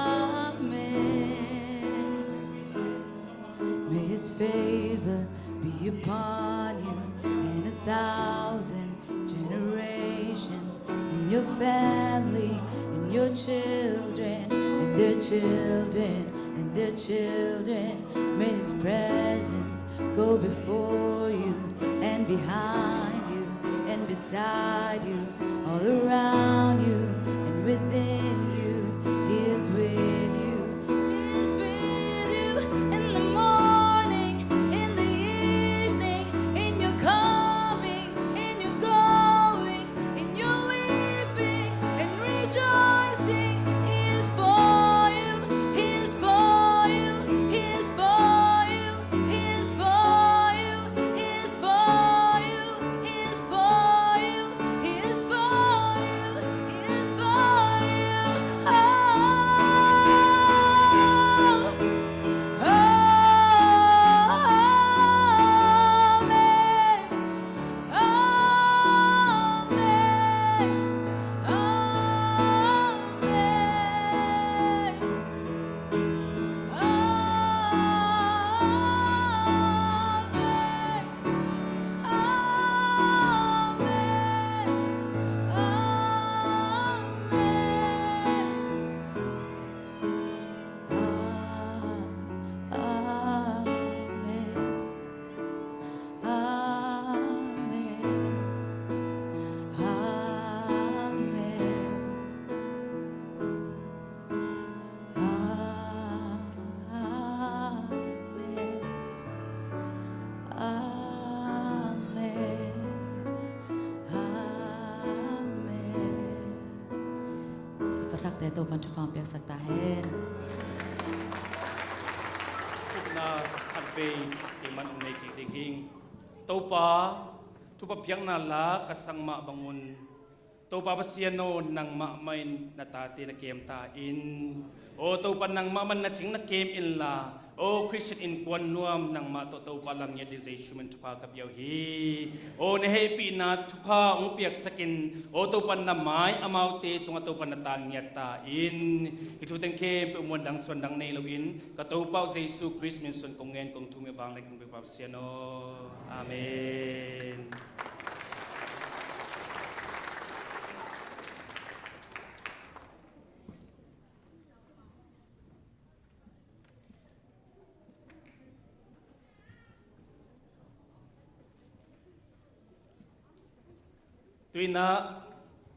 May his favor be upon you and a thousand generations, and your family, and your children, and their children, and their children. May his presence go before you and behind you and beside you, all around you and within you. He is with you. He is with you in the morning, in the evening, in your coming, in your going, in your weeping and rejoicing. He is for you. He is for you. He is for you. He is for you. He is for you. He is for you. He is for you. He is for you. Oh. Amen. Amen. Amen. Amen. Amen. Amen. Amen. Amen. Amen. Amen. Amen. Pathakte Topan thupha piaksak ta hen. Upna khat vei keiman ong nei kik ding hing. Topa, thupha piakna la ka sang mah bangun, Topa Pasian aw, nangmah mah in na tate na kem ta in. Aw Topa, nangmah mah in na cing na kem inla, aw Khristian innkuan nuam nangmah tawh Topa lam ngiat ding Jesu min thupha ka pia uh hi. Aw na hehpihna thupha hong piaksak in, aw Topa na mai amaute tungah Topa na ta ngiat ta in. Hih thu teng khempeuh muan dang suan dang nei loin ka Topa uh Jesu Khrist min suan kong ngen kong thum hi. Vanglian kong Topa Pasian aw. Amen. Tu-in ah,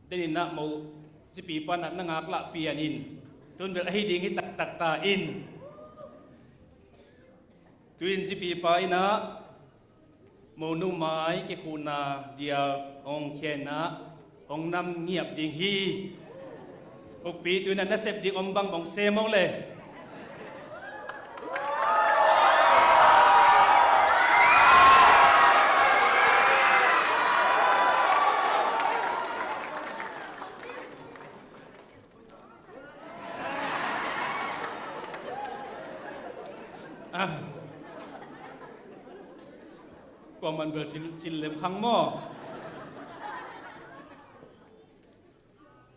den in ah mo cipi pan ah na ngak lah pian in. Tu-in bel ahi ding hi taktak ta in. Tu-in cipi pa in ah monu mai kikhuhna dial hong khia in ah hong nam ngiap ding hi. Ukpi, tu-in ah na sep ding om bang bang sem hong le. Ah. Kuaman bel cin, cin lem khang maw.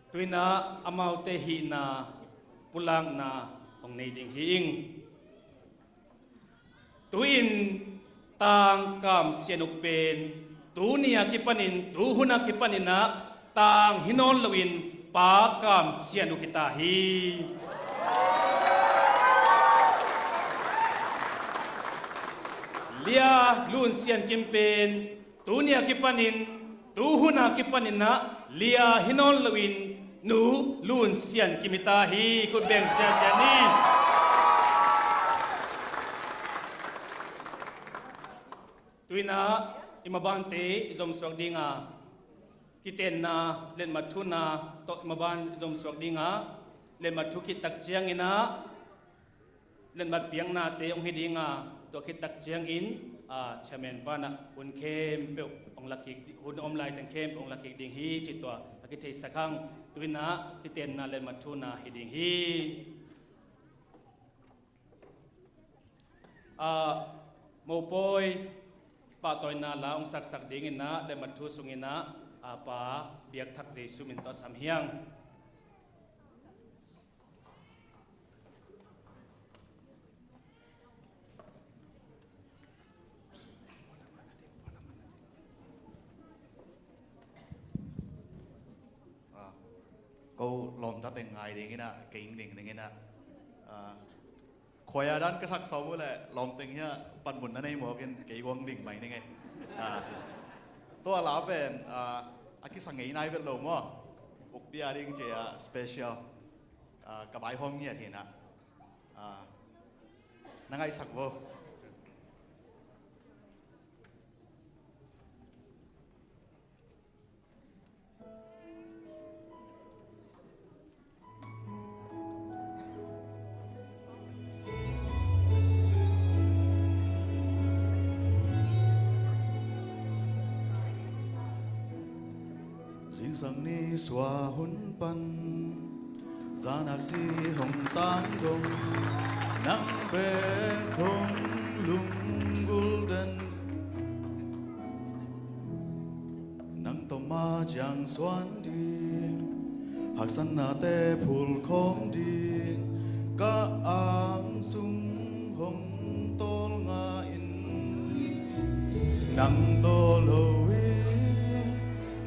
Tu-in ah amaute hihna pulakna hong nei ding hi ing. Tu-in Tang Kam Sian Uk pen tuni a kipanin, tuhun a kipanin ah Tang hi nawn loin Pa Kam Sian Uk hi ta hi. Lia Lun Sian Kim pen tuni a kipanin, tuhun a kipanin ah Lia hi nawn loin Nu Lun Sian Kim hi ta hi. Khut beng siasia ni. Tu-in ah i mabante i zomsuak ding a, kitenna letmat thuna tawh i maban i zomsuak ding a, letmat thu khit tak ciangin ah letmat piaknate hong hi ding a, tua khit tak ciangin, a, chairman pa in ah hun khempeuh hong la kik, hun om laiteng khempeuh hong la kik ding hi cih tua a kitheisak hang. Tu-in ah kitenna letmat thuna hi ding hi. A, mopawi pahtawina la hong saksak dingin ah letmat thu sungin ah, a, Pa Biak Thak Jesu min tawh sam hi hang. A, ko lawmta teng ngai dingin ah, kei ing ding dingin ah, a, khuaia dan ka sak sawm uh leh lawmteng hiah panmun na nei mawk in kei guang ding mai ning e. A, tua la pen, a, a kisa ngei nai vet lo maw? Ukpi a ding ci-a special, a, ka vaihawm ngiat hi in ah, a, na ngaihsak vo. Zingsang ni sua hun pan zan aksi hong tang dong, nang bek hong lunggulh den. Nang tawh ma ciang suan ding, haksatnate phulkhawm ding, ka ang sung hong tawlnga in. Nang tawh lo in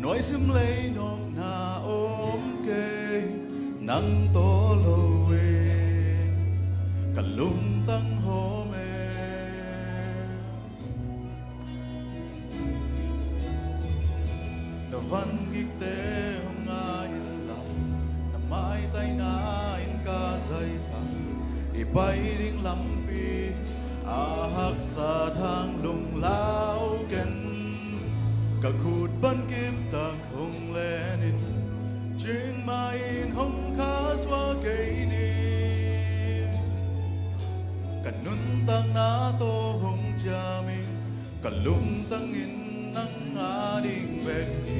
nuaisim lei nopna om kei, nang tawh lo in ka lungtang hawm e. Na van gikte hong ngai inla, na maitaina in ka zaithang, i pai ding lampi a haksa thang lunglau ken. Ka khut pan kip tak hong len in, cingmah in hong khasuah kei ni. Ka nuntakna tawh hong ciam in, ka lungtang in nang a ding bek hi.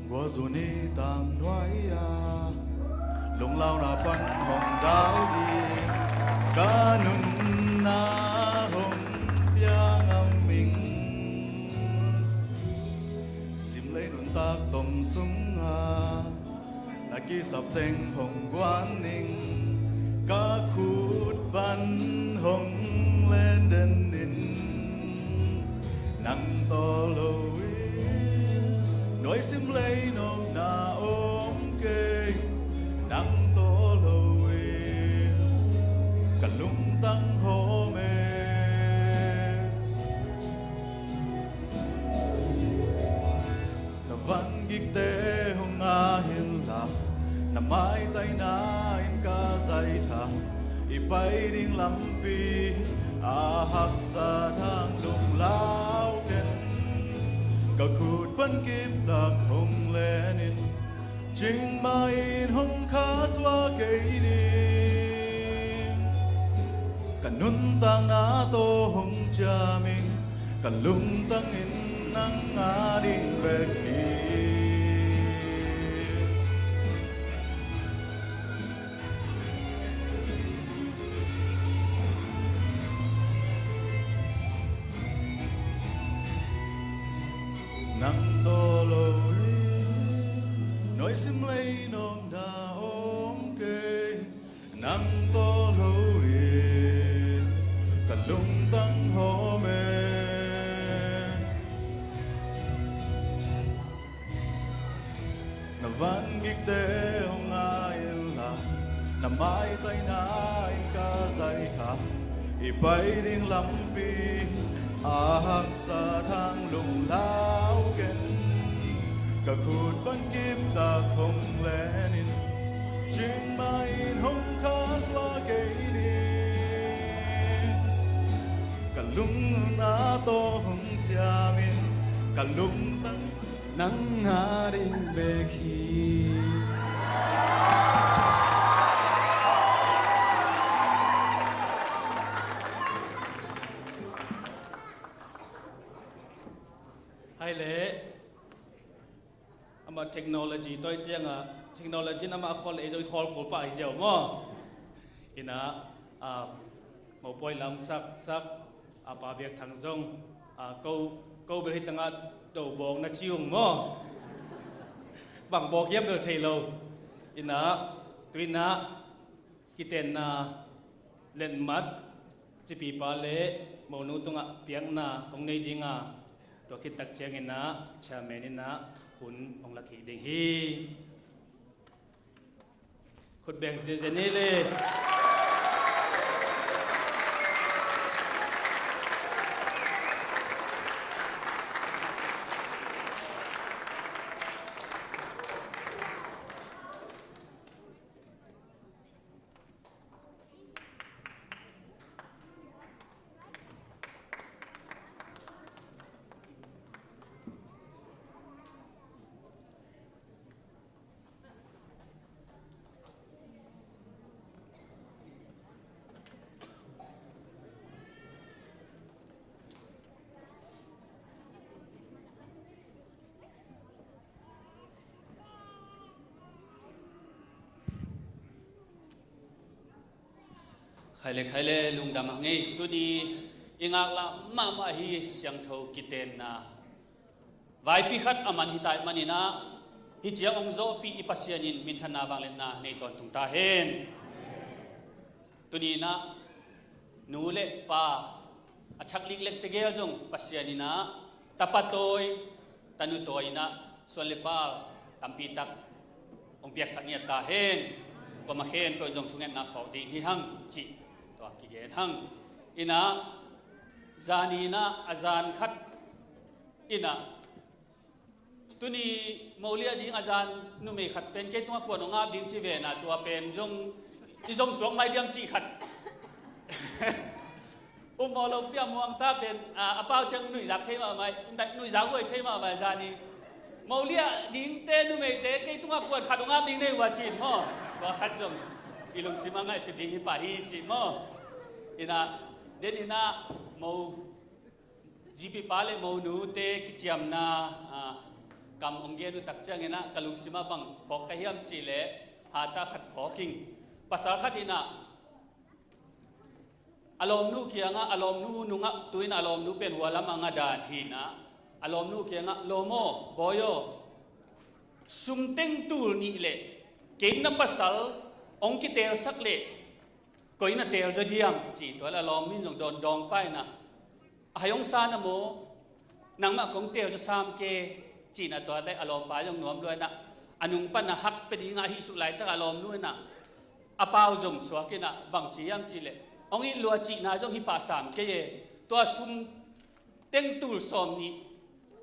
Gualzu ni tangnuai-a lunglauna pan hong dal ding, ka nunna hong pia ngam ing. Simlei nuntak tom sunga na kisap teng hong guan ning, Ai tha, i pai ding lampi a haksa thang lunglau ken, ka khut pan kip tak hong lenin, cingmah in hong khasuah kei ning. Ka nuntakna tawh hong ciam ing, ka lungtang in nang a ding bek hi. Nang tawh lo hi, nuaisim lei nuam dah om kei. Nang tawh lo hi, ka lungtang hawm e. Na van gikte hong ngai inla, na maitaina in ka zaitha. I pai ding lampi a haksa thang lunglau ken, ka khut pan kip tak hong lenin, cingmah in hong khasuah kei ning. Ka lungna tawh hong ciamin, ka lungtang nang a ding bek hi. Hai le. Amah technology toi ciangah, technology in amah a khawl leh ei zong i khawl kul pah hi ziau maw? Inah, ah, mopoi lam sak, sak, a pa biak thang zong, ah, ko, ko bel hi tangah do bawk na ci ung maw? Bang bawk hiam bel thei lo. Inah, tu inah, kitenna letmat cipipa le monu tungah piakna kong nei dinga, tua khit tak cianginah chairman inah hun hong lakhih ding hi. Khut beng ziazia ni le. Khai le khai le lungdam hang ei. Tuni i ngaklah mahmah hi siangtho kitenna. Vaipi khat a man hi tai maninah, hih ciang hong zawhpih i Pasian in minthanna vangliatna nei tawntung ta hen. Tuni inah nu le pa a thak liklik tegel zong Pasian inah tapa tawi, tanu tawi inah suan le pal tampi tak hong piaksak ngiat ta hen. Kuamah khempeuh in zong thungetna phawk ding hi hang cih tua kigen hang. Inah zani inah a zan khat inah tuni Moliah ding a zan numei khat pen kei tungah kuan hong ap ding ci ve na, tua pen zong i zom suak mai diam cih khat. Ummawh lo pia muang ta pen, a, a pau ciang nuihzak thei mahmah, nuihzak huai thei mahmah zani. Moliah dingte numeite kei tungah kuan khat hong ap ding nei uh a cin maw? Tua khat zong i lungsim a ngaihsut ding hi pah hi cih maw? Inah den inah mo G P pa le monute kiciamna, ah, kam hong gen uh tak cianginah ka lungsimah bang phawk ka hiam cihleh, hata khat phawk ing. Pasal khat inah a lawmnu kiangah, a lawmnu nungah tuin a lawmnu pen hua lamah ngadan hinah, a lawmnu kiangah, "Lawm aw, bawi aw, sum teng tul nih leh kei na pasal hong kitelsak leh koi na telzaw diam?" ci. Tua le a lawmnu in zong dawn dawngpa inah, "A hai hong sa na maw? Nangmah kong telzaw sam ke," ci inah tua le a lawmpa zong nuam lua inah a nung pan a hak pia dingah hih suk laitak a lawmnu inah a pau zom suak inah bang ci hiam cihleh, "Hong it lua cihna zong hi pah sam kei e. Tua sum teng tul sawm nih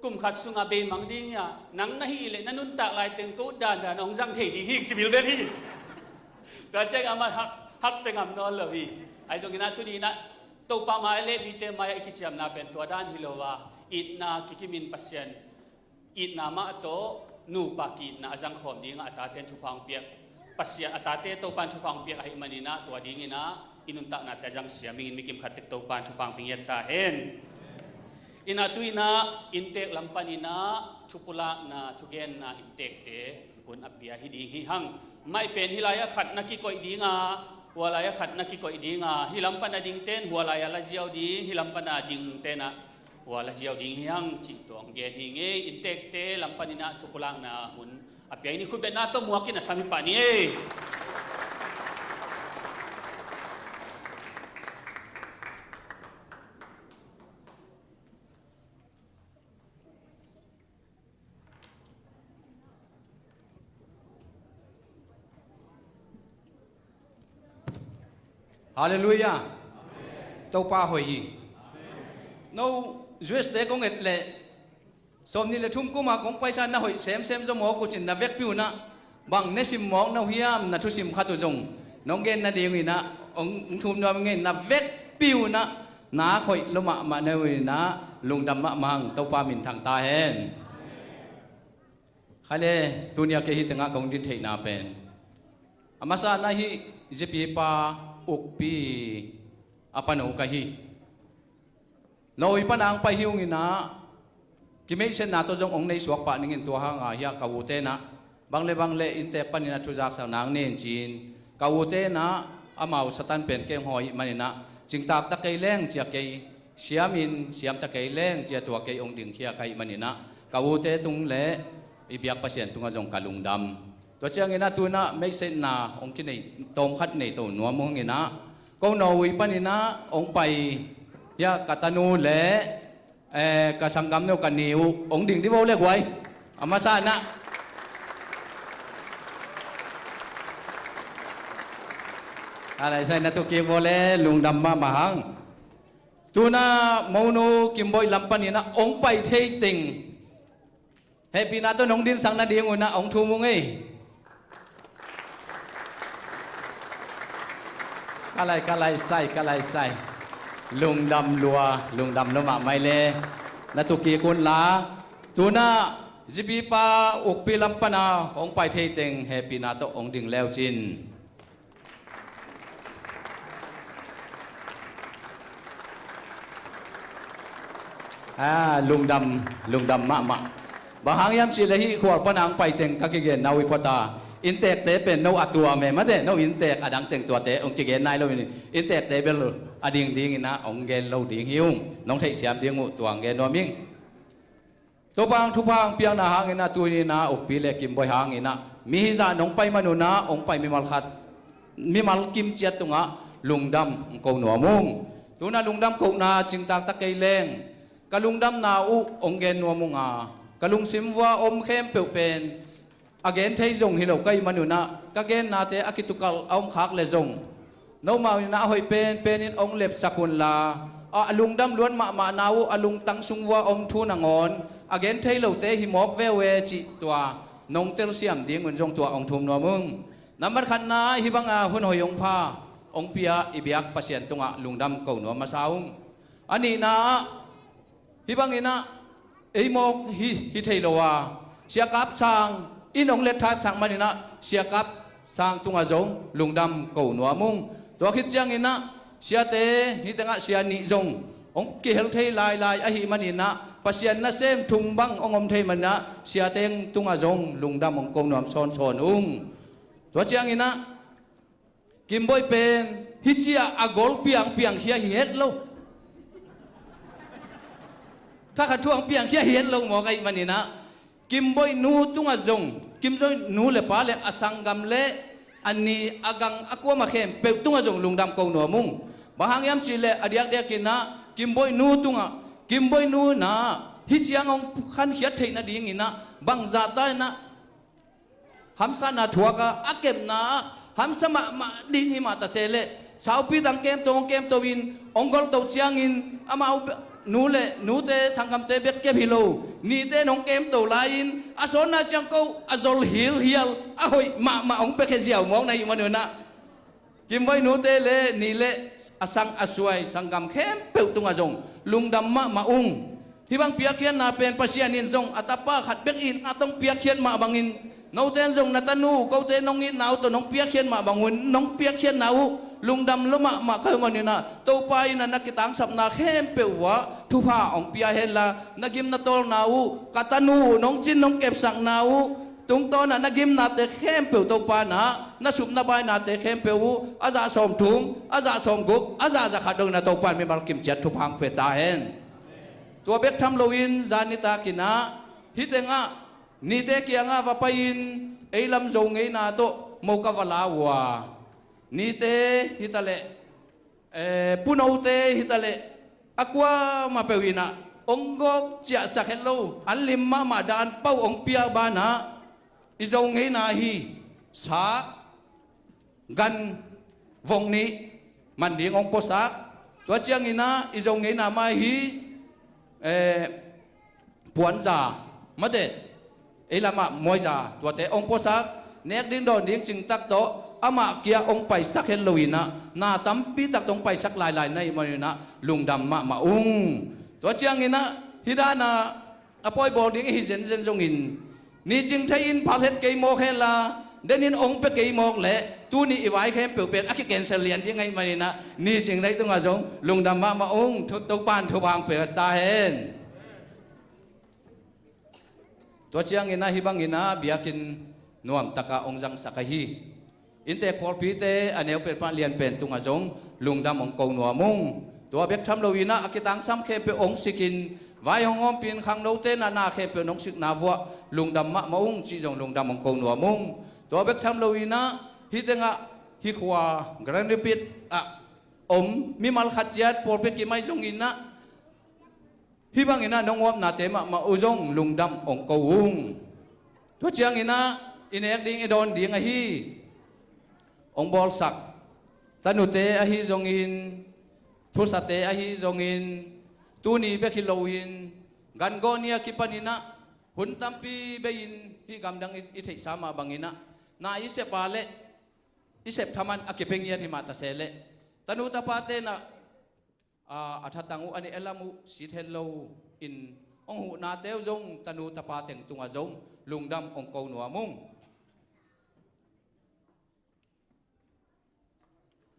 kum khat sungah beimang ding hi a, nang na hih leh na nuntak laiteng ko dandan hong zang thei ding hi," ci bilbel hi. Tua ciang amah hak, Hak te ngam nawn lo hi. Ahi zongin ah tuni-in ah Topa mai le mite mai-ah i kiciamna pen tua dan hi lo a, itna kikimin Pasian itna mah tawh nupa ki-itna a zangkhawm dingah a taten thupha hong piak, Pasian a tate Topan thupha hong piak ahih manin ah tua dingin ah i nuntaknate a zang siam ingin, mi kimkhat tek Topan thupha hong pia ngiat ta hen. Inah tu-in ah inntek lam panin ah thupulakna, thugenna inntekte hun a pia hi ding hi hang. Mai pen hih lai-ah khat na kikoih ding a, hua lai-ah khat na kikoih ding a, hih lam pan a dingten hua lai-ah la ziau ding, hih lam pan a dingten ah hua la ziau ding hi hang cih tua hong gen hi ing ei. Inntekte lam panin ah thupulakna hun a pia hi ni. Khutbetna tawh muak in a sam hi pah ni ei. Halleluiah. Topa hoih hi. No U S te kong et leh sawmnih le thum kuma kong paisa na hoih semsem zaw mawk uh cin, na vekpi un ah bang ne sim mawk na uh hiam, na thusim khat uh zong nong gen nading uh in ah hong thum nuam ing ei. Na vekpi un ah nak hoih lua mahmah na uh in ah lungdam mahmah hang. Topa minthang ta hen. Khaile, tuni-a kei hih tengah kong din theihna pen a masa na hih zipipa ukpi a pano ka hi. Norway pana hong pai hi ung in ah kimeihsetna tawh zong hong nei suak pah ning in, tua hanga hiah ka ute in ah bang le bang le inntek panin a thuzaksak nang nen ci-in, ka ute in ah amau Satan pen kei hong hawi ahih manin ah cingtak ta kei leng cia kei, siamin siam ta kei leng cia tua kei hong dingkhia ka hih manin ah ka ute tung le i biak Pasian tungah zong ka lungdam. Tua ciangin ah tu-in ah meihsetna hong kinei tawmkhat nei to nuam ung in ah, ko Norway panin ah hong pai hiah ka tanu le, eh, ka sanggamnu ka ni uh hong ding dih vo le guai. A masa in ah a laisai na tu kik vo le lungdam mahmah hang. Tu-in ah monu Kimboih lam panin ah hong pai thei teng hehpihna tawh nong dinsak nading un ah hong thum ung ei. Ka lai, ka lai sai, ka lai sai. Lungdam lua, lungdam lua mahmah ei le. Na tu kik un la. Tu-in ah zipipa ukpi lam pana hong pai thei teng hehpihna tawh hong ding leu cin. Ah, lungdam, lungdam mahmah. Bang hang hiam cih leh hih khual pana hong pai teng ka kigenna uh hi phot a, inntekte pen no a tuam e, mate, no inntek a dang teng tuate hong kigen nai lo in, inntekte bel a ding dingin ah hong gen lo ding hi ung. Nong theihsiam ding uh tua hong gen nuam ing. Topa hong thupha hong piakna hangin ah tuni-in ah ukpi le Kimboih hangin ah mi hizah nong pai man un ah hong pai mimal khat, mimal kim ciat tungah lungdam hong ko nuam ung. Tu-in ah lungdam kohna cingtak ta kei leng ka lungdamna uh hong gen nuam ung a, ka lungsim vua om khempeuh pen a gen thei zong hi lo ka hih man un ah ka gennate a kitukalh a om khak leh zong, nomau in ah a hoih penpen in hong lepsak un la, a lungdam luat mahmahna uh a lungtang sung vua om thu nangawn a gen thei lote hi mawk veu e cih tua nong telsiam ding un zong tua hong thum nuam ung. Nambat khatna ah hih banga hun hoih hong pha hong pia i biak Pasian tungah lungdam ko nuam masa ung. A nihna ah hih bangin ah ei mawk hi, hi thei lo a, Sia Kap Sang in hong let thaksak manin ah Sia Kap Sang tungah zong lungdam ko nuam ung. Tua khit ciangin ah siate, hih tengah sia nih zong hong kihel thei lailai ahih manin ah Pasian nasem thum bang hong om thei manin ah siate tungah zong lungdam hong ko nuam sawnsawn ung. Tua ciangin ah Kimboih pen hih ciah a gol piangpiang khia hi het lo. Thakhat thu hong piang khia hi het lo mawk ahih manin ah Kimboih nu tungah zong, Kimboih nu le pa le a sanggam le a ni a gang a kuama khempeuh tungah zong lungdam ko nuam ung. Bang hang hiam cih leh a diakdiakin ah Kimboih nu tungah, Kimboih nu in ah hih ciang hong khankhiat theih nadingin ah bangzahta in ah hamsatna thuak a, a kepna ah hamsa mahmah ding hi mah ta se leh, saupi tang kemto hong kemto in hong golto ciangin amau nu le nute sanggamte bek kep hi lo, nite in hong kemto lai-in a sawnna ciang ko a zol hilhial a hoih mahmah hong piakhia ziau mawk na hih man un ah Kimvoi nute le ni le a sang a suai sanggam khempeuh tungah zong lungdam mahmah ung. Hih bang piakkhiatna pen Pasian in zong a tapa khat bek itna tawh piakkhiat mah bangin, note in zong na tanu kote nong itna uh tawh nong piakkhiat mah bangun nong piakkhiatna uh lungdam lua mahmah ka hi uh manin ah, Topa in ah na kitangsapna khempeuh uh ah thupha hong pia henla, na gim na tawlna uh, ka tanu uh nong cin nong kepsakna uh tungtawn ah na gimnate khempeuh Topa in ah na sup na bainate khempeuh uh a zah sawmthum, a zah sawmguk, a zah zakhat dongin ah Topa in mimal kimciat thupha hong pia ta hen. Tua bek tham loin zan nitak in ah hih tengah nite kiangah va pai-in ei lam Zo ngeina tawh mo ka va la uh a, nite hi ta leh, eh, punote hi ta leh, a kuamah peuh in ah hong gawh ciahsak het lo, an lim mahmah dan pau hong pia banah i Zo ngeina hi. Sa, gan, vok nih man ding hong puasak. Tua ciangin ah i Zo ngeina mah hi, eh, puanza, mate, ei lamah muaiza, tuate hong puasak. Nek ding dawn ding cing tak tawh amah kia hong paisak het loin ah, na tampi tak tawh hong paisak lailai na hih manin ah lungdam mahmah ung. Tua ciangin ah hih dan ah a pawi bawl ding i hi zenzen zongin, ni cing thei in phal het kei mawk henla, den in hong pia kei mawk leh tuni i vai khempeuh pen a ki-cancel lian ding ahih manin ah, ni cing thei tungah zong lungdam mahmah ung. Thu, Topa in thupha hong pia ta hen. Tua ciangin ah hih bangin ah biakinn nuamtak ah hong zangsak ahi. Inntek pawlpite a neu pen pan lian pen tungah zong lungdam hong ko nuam ung. Tua bek tham loin ah a kitangsam khempeuh hong sikin, vai hong ompih in khangnote na na khempeuh nong sikna vuah lungdam mahmah ung cih zong lungdam hong ko nuam ung. Tua bek tham loin ah hih tengah hih khua Grand Rapids ah om mimal khat ciat pawlpi kim ahi zongin ah, hih bangin ah nong omnate mahmah uh zong lungdam hong ko ung. Tua ciangin ah i nek ding i dawn ding ahi, hong bawlsak tanute ahi zongin, thusate ahi zongin, tuni bek hi loin, gan gawh ni a kipanin ah hun tampi bei-in hih gamdang i, i theihsa mah bangin ah, na i sep a leh i sep thaman a kipia ngiat hi mah ta se leh, tanu tapate in ah, a, a thatang uh, a neh a lam uh sit het lo in hong huhnate uh zong tanu tapa teng tungah zong lungdam hong ko nuam ung.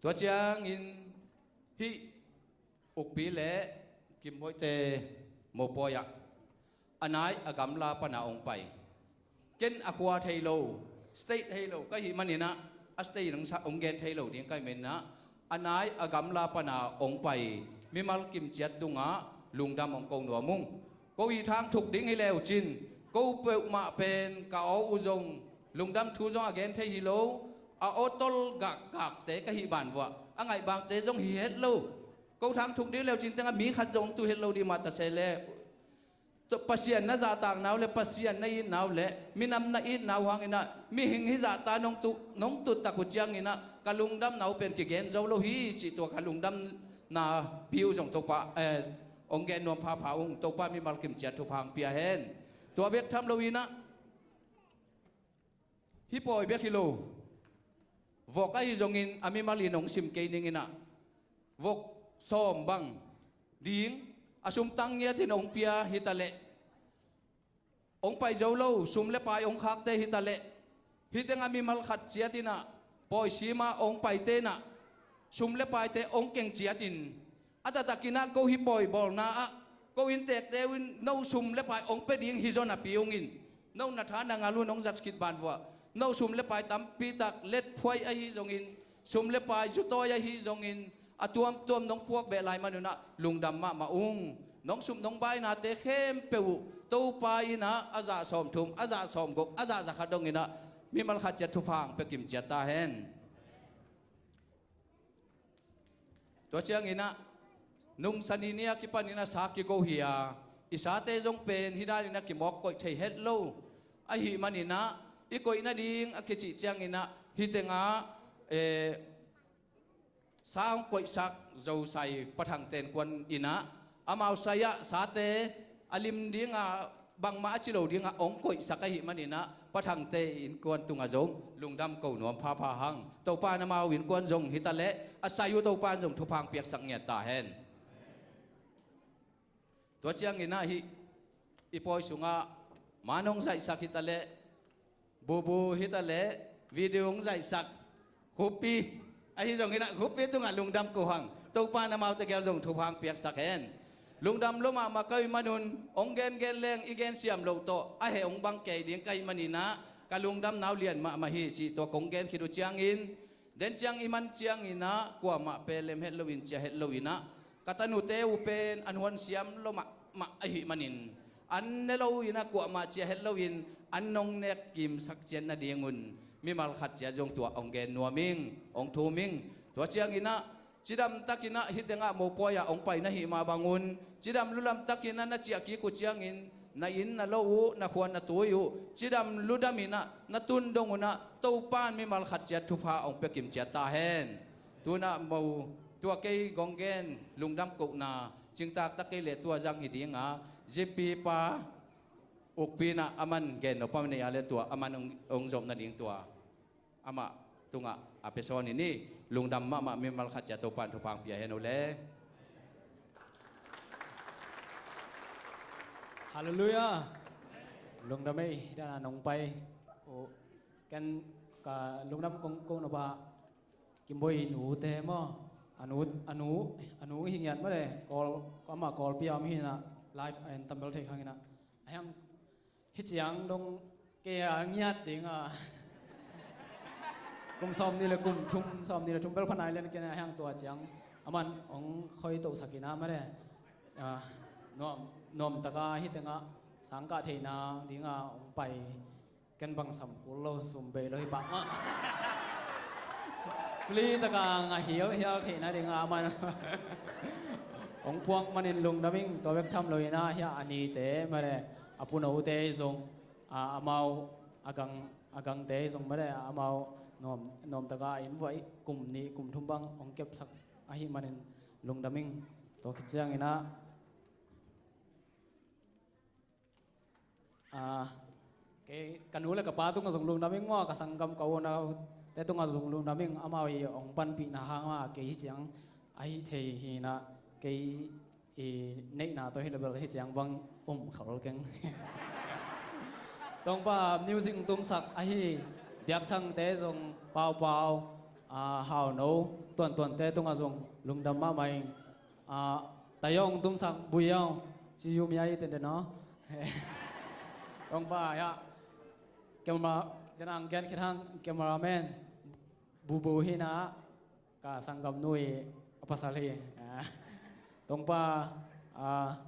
Tua ciangin hih ukpi le kimboihte mopawi ah a nai a gamla pana hong pai. Ken a khua thei lo, state thei lo ka hih manin ah, a state hong sa, hong gen thei lo ding ka hih manin ah, a nai a gamla pana hong pai mimal kimciat tungah lungdam hong ko nuam ung. Ko i thang thuk ding hi leu cin, ko peuhmah pen ka aw uh zong lungdam thu zong a gen thei hi lo, a aw tol gakgakte ka hih ban vuah a ngaihbangte zong hi het lo. Ko thang thuk ding leu cin tengah mi khat zong hong tu het lo ding mah ta se leh, Pasian na zahtakna uh le Pasian na itna uh le minam na itna uh hangin ah mihing hih zahta nong tu, nong tuttak uh ciangin ah ka lungdamna uh pen kigen zo lo hi cih tua ka lungdamna pi uh zong Topa, eh, hong gen nuam phapha ung. Topa mimal kimciat thupha hong pia hen. Tua bek tham loin ah hih pawi bek hi lo, vok ahi zongin a mimal in hong sim kei ning in ah, vok sawm bang ding a sum tang ngiatin hong pia hi ta leh, hong pai zo lo sum le pai hong khakte hi ta leh, hih tengah mimal khat ciat in ah, pawi sim a hong paite in ah sum le paite hong keng ciatin, a taktak in ah ko hih pawi bawlna ah ko inntekte uh in no sum le pai hong pia ding hi zaw napi ung in, no na tha na ngal uh nong zat khit ban vuah, no sum le pai tampi tak, letphuai ahi zongin, sum le pai zutawi ahi zongin, a tuamtuam nong puak beh lai man un ah lungdam mahmah ung. Nong sup nong bainate khempeuh uh Topa in ah a zah sawmthum, a zah sawmguk, a zah zakhat dongin ah mimal khat ciat thupha hong pia kimciat ta hen. Tua ciangin ah, nung Sani ni a kipanin ah sa kigo hi a, i sate zong pen hih danin ah kimawk koih thei het lo ahih manin ah, i koih nading a kicih ciangin ah hih tengah, eh, sa hong koihsak Zo sai Pa Thang Ten Kuan in ah, amau sai ah sate a lim ding a, bangmah a ci lo ding a hong koihsak ahih manin ah, Pa Thangte innkuan tungah zong lungdam ko nuam phapha hang. Topa in amau innkuan zong hi ta leh a sai uh Topa in zong thupha hong piaksak ngiat ta hen. Tua ciangin ah hih i pawi sungah man hong zaihsak hi ta leh, bubu hi ta leh, video hong zaihsak, Khupi, ahi zongin ah Khupi tungah lungdam ko hang. Topa in amaute gel zong thupha hong piaksak hen. Lungdam lua mahmah ka hih manun hong gengen leng i gen siam loh tawh a heh hong bang kei ding ka hih manin ah ka lungdam nau lian mahmah hi cih tua kong gen khit uh ciangin, den ciang i man ciangin ah kuamah pelem het loin, ciah het loin ah ka tanute uh pen an huan siam lua mahmah ahih manin, an ne loin ah kuamah ciah het loin an nong nek kimsak ciat nadingun mimal khat ciat zong tua hong gen nuam ing, hong thum ing. Tua ciangin ah cidam takin ah hih tengah mopawi ah hong pai na hih mah bangun, cidam lulam takin ah na ciah kik uh ciangin na inn na lo uh, na khuan na tui uh cidam ludamin ah na tun dong un ah Topa in mimal khat ciat thupha hong pia kim ciat ta hen. Tu-in ah mo tua kei kong gen lungdam kohna cingtak tak kei leh tua zang hi ding a, zipi pa ukpi in ah aman gen nop a nei a leh tua aman hong, hong zop nading tua amah tungah a pia sawn in hi. Lungdam mahmah, mimal khat ciat Topa in thupha hong pia hen uh le. Halleluiah. Lungdam ei, dan a nong pai uh. Ken ka lungdam kong ko nop ah Kimboi nute maw, a nu, a nu, a nu hi ngiat mah le, Kawl, amah Kawlpi a om hi in ah, live a en tam bel thei khang in ah. A hiang hih ciang dong kei a ngiat ding a, kum sawmnih le kum thum, sawmnih le thum bel pha nai lian ken a hiang tua ciang aman hong khoi tohsak in ah mah le, ah, nuam, nuam tak a hih tengah sang kah theihna ding a hong pai. Ken bang sam kul lo, sum bei lo hi pah mah. Free tak a ngah hialhial theihna ding a aman hong puak manin lungdam ing. Tua bek tham loin ah hih a nite mah le, a punote zong, a, amau a gang, a gangte zong mah le, amau nuam, nuam tak a inn vuah kum nih kum thum bang hong kepsak ahih manin lungdam ing. Tua khit ciangin ah, ah, kei, ka nu le ka pa tungah zong lungdam ing maw, ka sanggam ka unaute tungah zong lungdam ing. Amau i hong panpihna hang mah kei hih ciang ahi thei hi in ah, kei i neihna tawh hi lo bel hih ciang bang um khol keng. Tongpa music tumsak ahi Biakthangte zong, Paupau, ah, Hauno, Tuantuante tungah zong lungdam mahmah ing. Ah, Tayong tumsak Buyau, ci yum yai tenden aw. Tongpa, ya. Camera, den ang gen khit hang, cameraman, Bubu hi in ah, ka sanggamnu i a pasal hi. Ah, Tongpa, ah,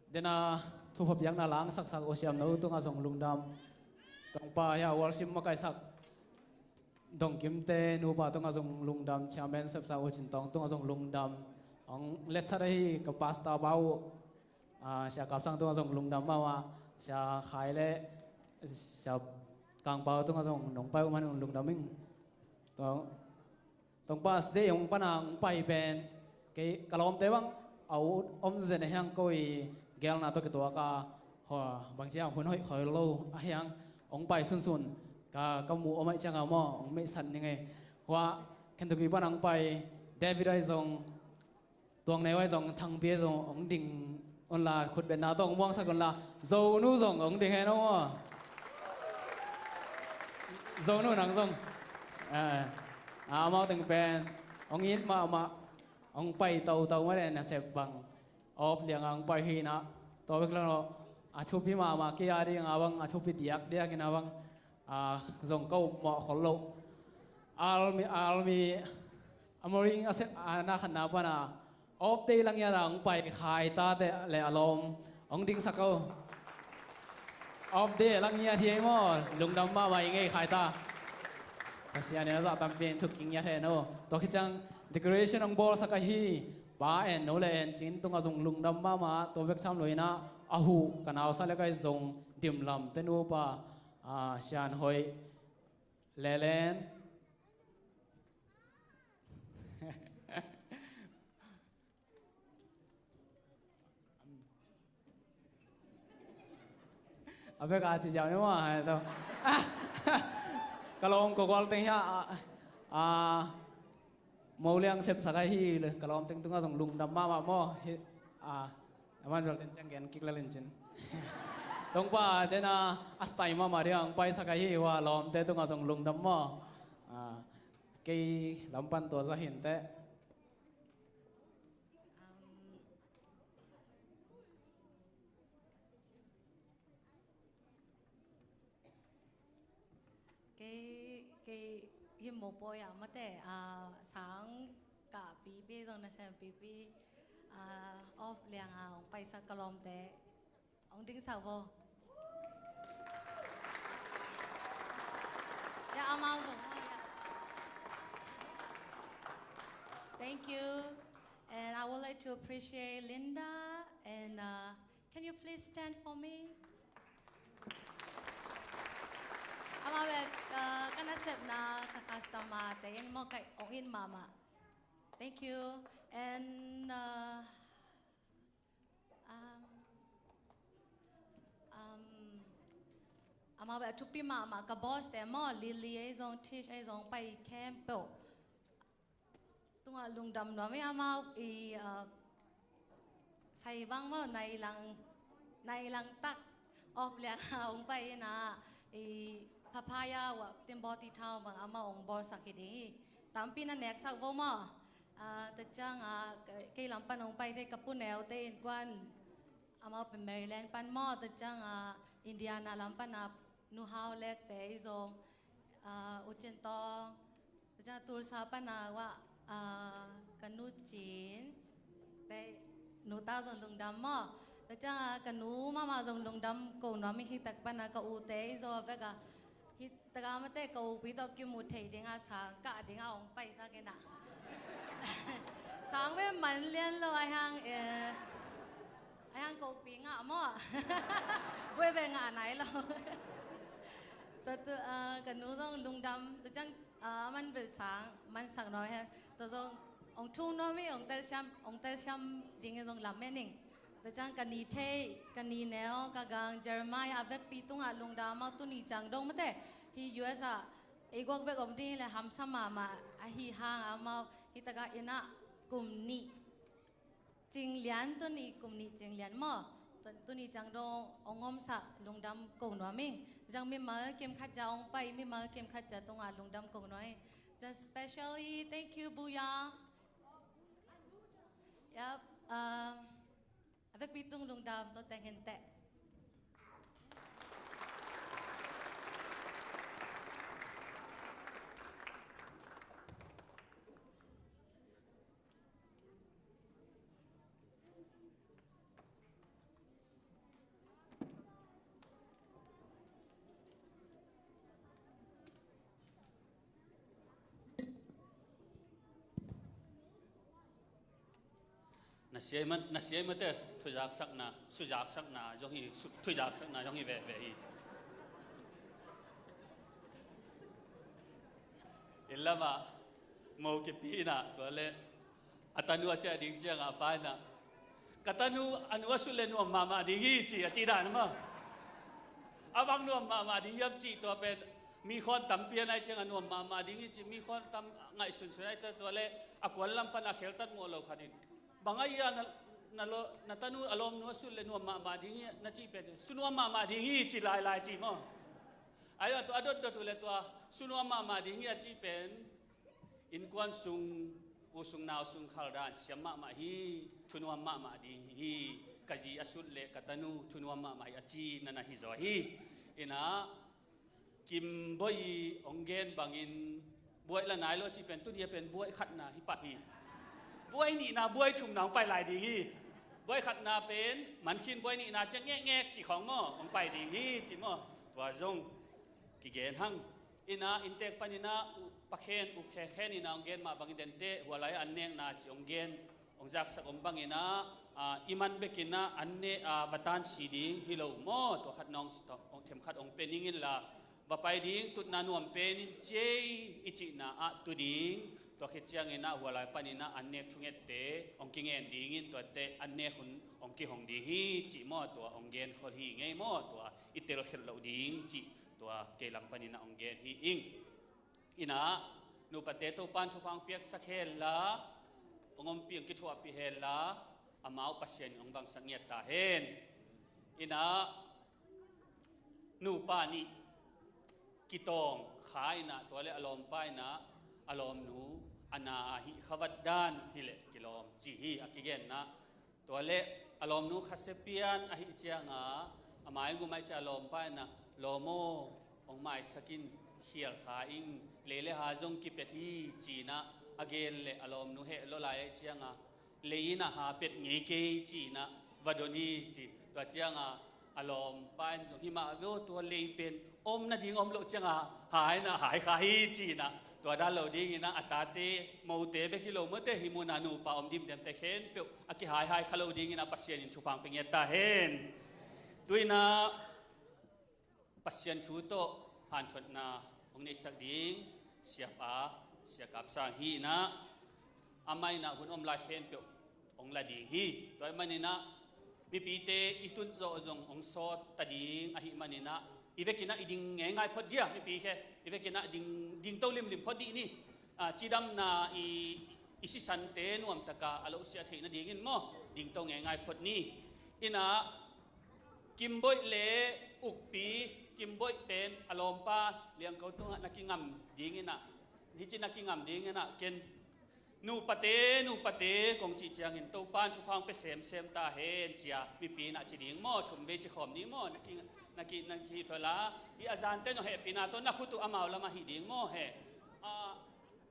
den a thupha piakna langsaksak uh Siamno tungah zong lungdam. Tongpa, ya, worship makaisak Dongkimte nupa tungah zong lungdam, chairman sepsa uh Cintong tungah zong lungdam. Hong letthat ahi ka pastor pa uh, ah, Sia Kapsang tungah zong lungdam mahmah. Sia Khai le Sia Kangpau tungah zong nong pai uh man un lungdam ing. Tong, Tongpa stage hong pan a hong pai pen kei ka lawmte bang a ut om zen a hiang ko i gelna tawh kituak a, hua, bangci a hun hoih khoi lo a hiang hong pai sunsun ka, ka muh om aih ciang a maw, hong meihsat ning ei. Hua, Kentucky pan hong pai David aih zong, Tuang Neu aih zong, Thangpi aih zong hong ding unla, khutbetna tawh hong muangsak unla, Zonu zong hong ding hen aw maw. Zonu nang zong, eh, amau teng pen hong it mahmah. Hong pai toto mah le nasep bang. Awp liang a hong pai hi in ah. Tua bek lo, a thupi mahmah kei a ding a bang, a thupi diakdiak in a bang. Ah, zong ka up mawh khol lo. Army, army, a Marine a sep, a na khatna pan a. Awp te i lang ngiat a hong pai Khai tate le a lawm. Hong dingsak o. Awp te lang ngiat hi ei maw. Lungdam mahmah ing ei Khai ta. Pasian in a zah tampi in thuk king ngiat hen o. Tua khit ciang decoration hong bawlsak ahi Pa En, No le En Cin tungah zong lungdam mahmah. Tua bek tham lo in ah a huh ka nausa le kai zong Dimlam te nupa, ah, Sian Hoih, Lelen. A bek a ci ziau ni maw, hai to. Ka lawm ka gual teng hi a, a, a, Mo Liang sepsak ahi le, ka lawm teng tungah zong lungdam mahmah maw. Hi, a, a man bel ten ciang gen kik lel in cin. Tongpa, ten a, a style mahmah ding a hong paisak ahi, hua lawmte tungah zong lungdam maw. A, kei lam pan tua za hi inteh. Um, Kei, kei hi mopawi ah mate, ah, sang kah pipi zong nasem pipi, ah, off liang a hong paisak ka lawmte. Hong dingsak vo. Ya, amau zong, oh, ya. Thank you. And I would like to appreciate Linda and, uh, can you please stand for me? Amau bek, uh, ka nasepna ka customer te in maw ka hong it mahmah. Thank you. And, uh, um, um, amau bek a thupi mahmah ka boss te maw, Lily ei zong, Tish ei zong, pai khempeuh tungah lungdam nuam hi. Amau i, ah, sai bang maw, nai lang, nai lang tak off liang a hong pai in a, i papaya wah timbaw ti thau bang amau hong bawlsak hi ding hi. Tampi na neksak vo maw. Ah, tua ciang a, kei lam pan hong pai thei ka pu Neu te innkuan, amau pen Maryland pan maw, tua ciang a, Indiana lam pan a Nu Hau Lek te ei zong, ah, U Cin Tawng, tua ciang Tulsa pan a wah, ah, ka nu Cin te, nu ta zong lungdam maw. Tua ciang a, ka nu mahmah zong lungdam ko nuam hi. Hi tak pan a ka u te ei zong a bek a, hi tak a mate ka ukpi tawh kimu thei ding a sang kah ding a hong paisak in a. Sang ve man lian lo a hiang, eh, a hiang ka ukpi ngah maw. Buai ve ngah nai lo. Tua tu, ah, ka nu zong lungdam, tua ciang, ah, man bel sang, man sak nuam hi. Tua zong, hong thum nuam hi, hong telsiam, hong telsiam ding hi zong lam mening. Tua ciang ka ni Thei, ka ni Neu, ka gang Jeremiah a vekpi tungah lungdam, amau tuni ciang dong mate. Hi U S ah, ei guak bek om ding le hamsa mahmah, ahi hang amau, hi tak a in a kum nih cing lian, tuni kum nih cing lian maw. Tu-, tuni ciang dong hong omsak lungdam ko nuam ing. Ciang mimal kim khat cia hong pai, mimal kim khat cia tungah lungdam ko nuam ing. Just specially, thank you, Buya. Yep, um, a vekpi tung lungdam, tua teng hi inteh. Na siai ma, na siai mate, thuzaksakna, suzaksakna zong hi, su-, thuzaksakna zong hi veve hi. Inn lamah mo kipi in a, tua leh a tanu a ciah ding ciangah a pa in a, ka tanu a nu a sut leh nuam mahmah ding hi, ci, a cih dan maw. A bang nuam mahmah ding hiam cih, tua pen mi khawn tampi a nai ciangah nuam mahmah ding hi ci, mi khawn tam ngaihsunsun a, tua leh a kuan lam pan a kheltat mawh lo khat in, bang a hia na, na lo, na tanu a lawmnu a sut leh nuam mahmah ding hi na cih pen, su nuam mahmah ding hi, ci lailai ci maw. Ai, a tua a dotdot uh leh tua su nuam mahmah ding hi a cih pen, innkuan sung, u sung nau sung khaldan siam mahmah hi, thunuam mahmah ding hi, ka zi a sut leh ka tanu thunuam mahmah hi a ci na na hi zaw hi. Inah Kim Bawi hong gen bangin buai la nai lo cih pen, tuni a pen buai khatna hi pah hi. Buai nihna, buai thumna hong pai lai ding hi. Buai khatna pen man khin, buai nihna ciang ngekngek cih khawng maw, hong pai ding hi ci maw. Tua zong kigen hang. Inah inntek paninah u, pakhen u khekhen inah hong gen mah bangin denteh, hua lai-ah an nekna ci hong gen, hong zaksak om banginah, a, i man bekinah an ne, a, va tansi ding hi lo maw? Tua khat nawng, themkhat hong pe ning inla, va pai ding, tutna nuam pen in ciei i cihna ah tu ding, Tua khit ciangin ah hua lai panin ah an nek thungette hong kingen dingin tuate an nek hun hong kihong ding hi cih maw, tua hong genkhol hi ngei maw, tua i telkhiat loh ding cih tua kei lam panin ah hong gen hi ing. Inah nupate Topan thupha hong piaksak henla, hong ompih hong kithuahpih henla, amau Pasian in hong vangsak ngiat ta hen. Inah nupa nih kitawng kha inah, tua le a lawmpa inah a lawmnu a na a hih khavat dan hileh kilawm ci hi a kigenna. Tua le a lawmnu khasia pian ahih cianga a maigum ah ci a lawmpa inah, "Lawm aw, hong maisak in, khial kha ing, lei le ha zong kipet hi," ci inah a gen le a lawmnu heh lo lai ahih cianga, "Lei inah ha pet ngei kei," ci inah va don hi ci. Tua cianga a lawmpa in zong, "Hi mah ve aw, tua lei pen om nading om loh cianga ha inah hai kha hi," ci inah tua dan lo ding inah a tate, mote bek hi lo, mote hih munah nupa om dimdemte khempeuh a kihaihai kha lo ding inah Pasian in thupha hong pia ngiat ta hen. Tu inah Pasian thu tawh hanthawnna hong neihsak ding siapa, Sia Kap Sang hi inah, amah inah hun om lai khempeuh hong la ding hi. Tua ahih manin ah mipite i tun zawh zong hong sawt ta ding ahih manin ah i vekin ah i ding ngeingai phot dih a, mipi khe, i vekin ah ding, dingto limlim phot dih ni. Ah, cidamna i, i sisante nuamtaka a lohsiah theih nadingin maw, dingto ngeingai phot ni. Inah Kimboih le ukpi, Kimboih pen a lawmpa Liangko tungah na kingam ding inah, hih ci na kingam ding inah ken, "Nupate, nupate," kong cih ciangin, "Topan thupha hong pia semsem ta hen," ci a mipi inah ci ding maw, thum vei ci khawm ni maw, na ki, na ki, na ki thuah la. Hih a zante nong hehpihna tawh na khut uh amau lamah hi ding maw, he. Ah,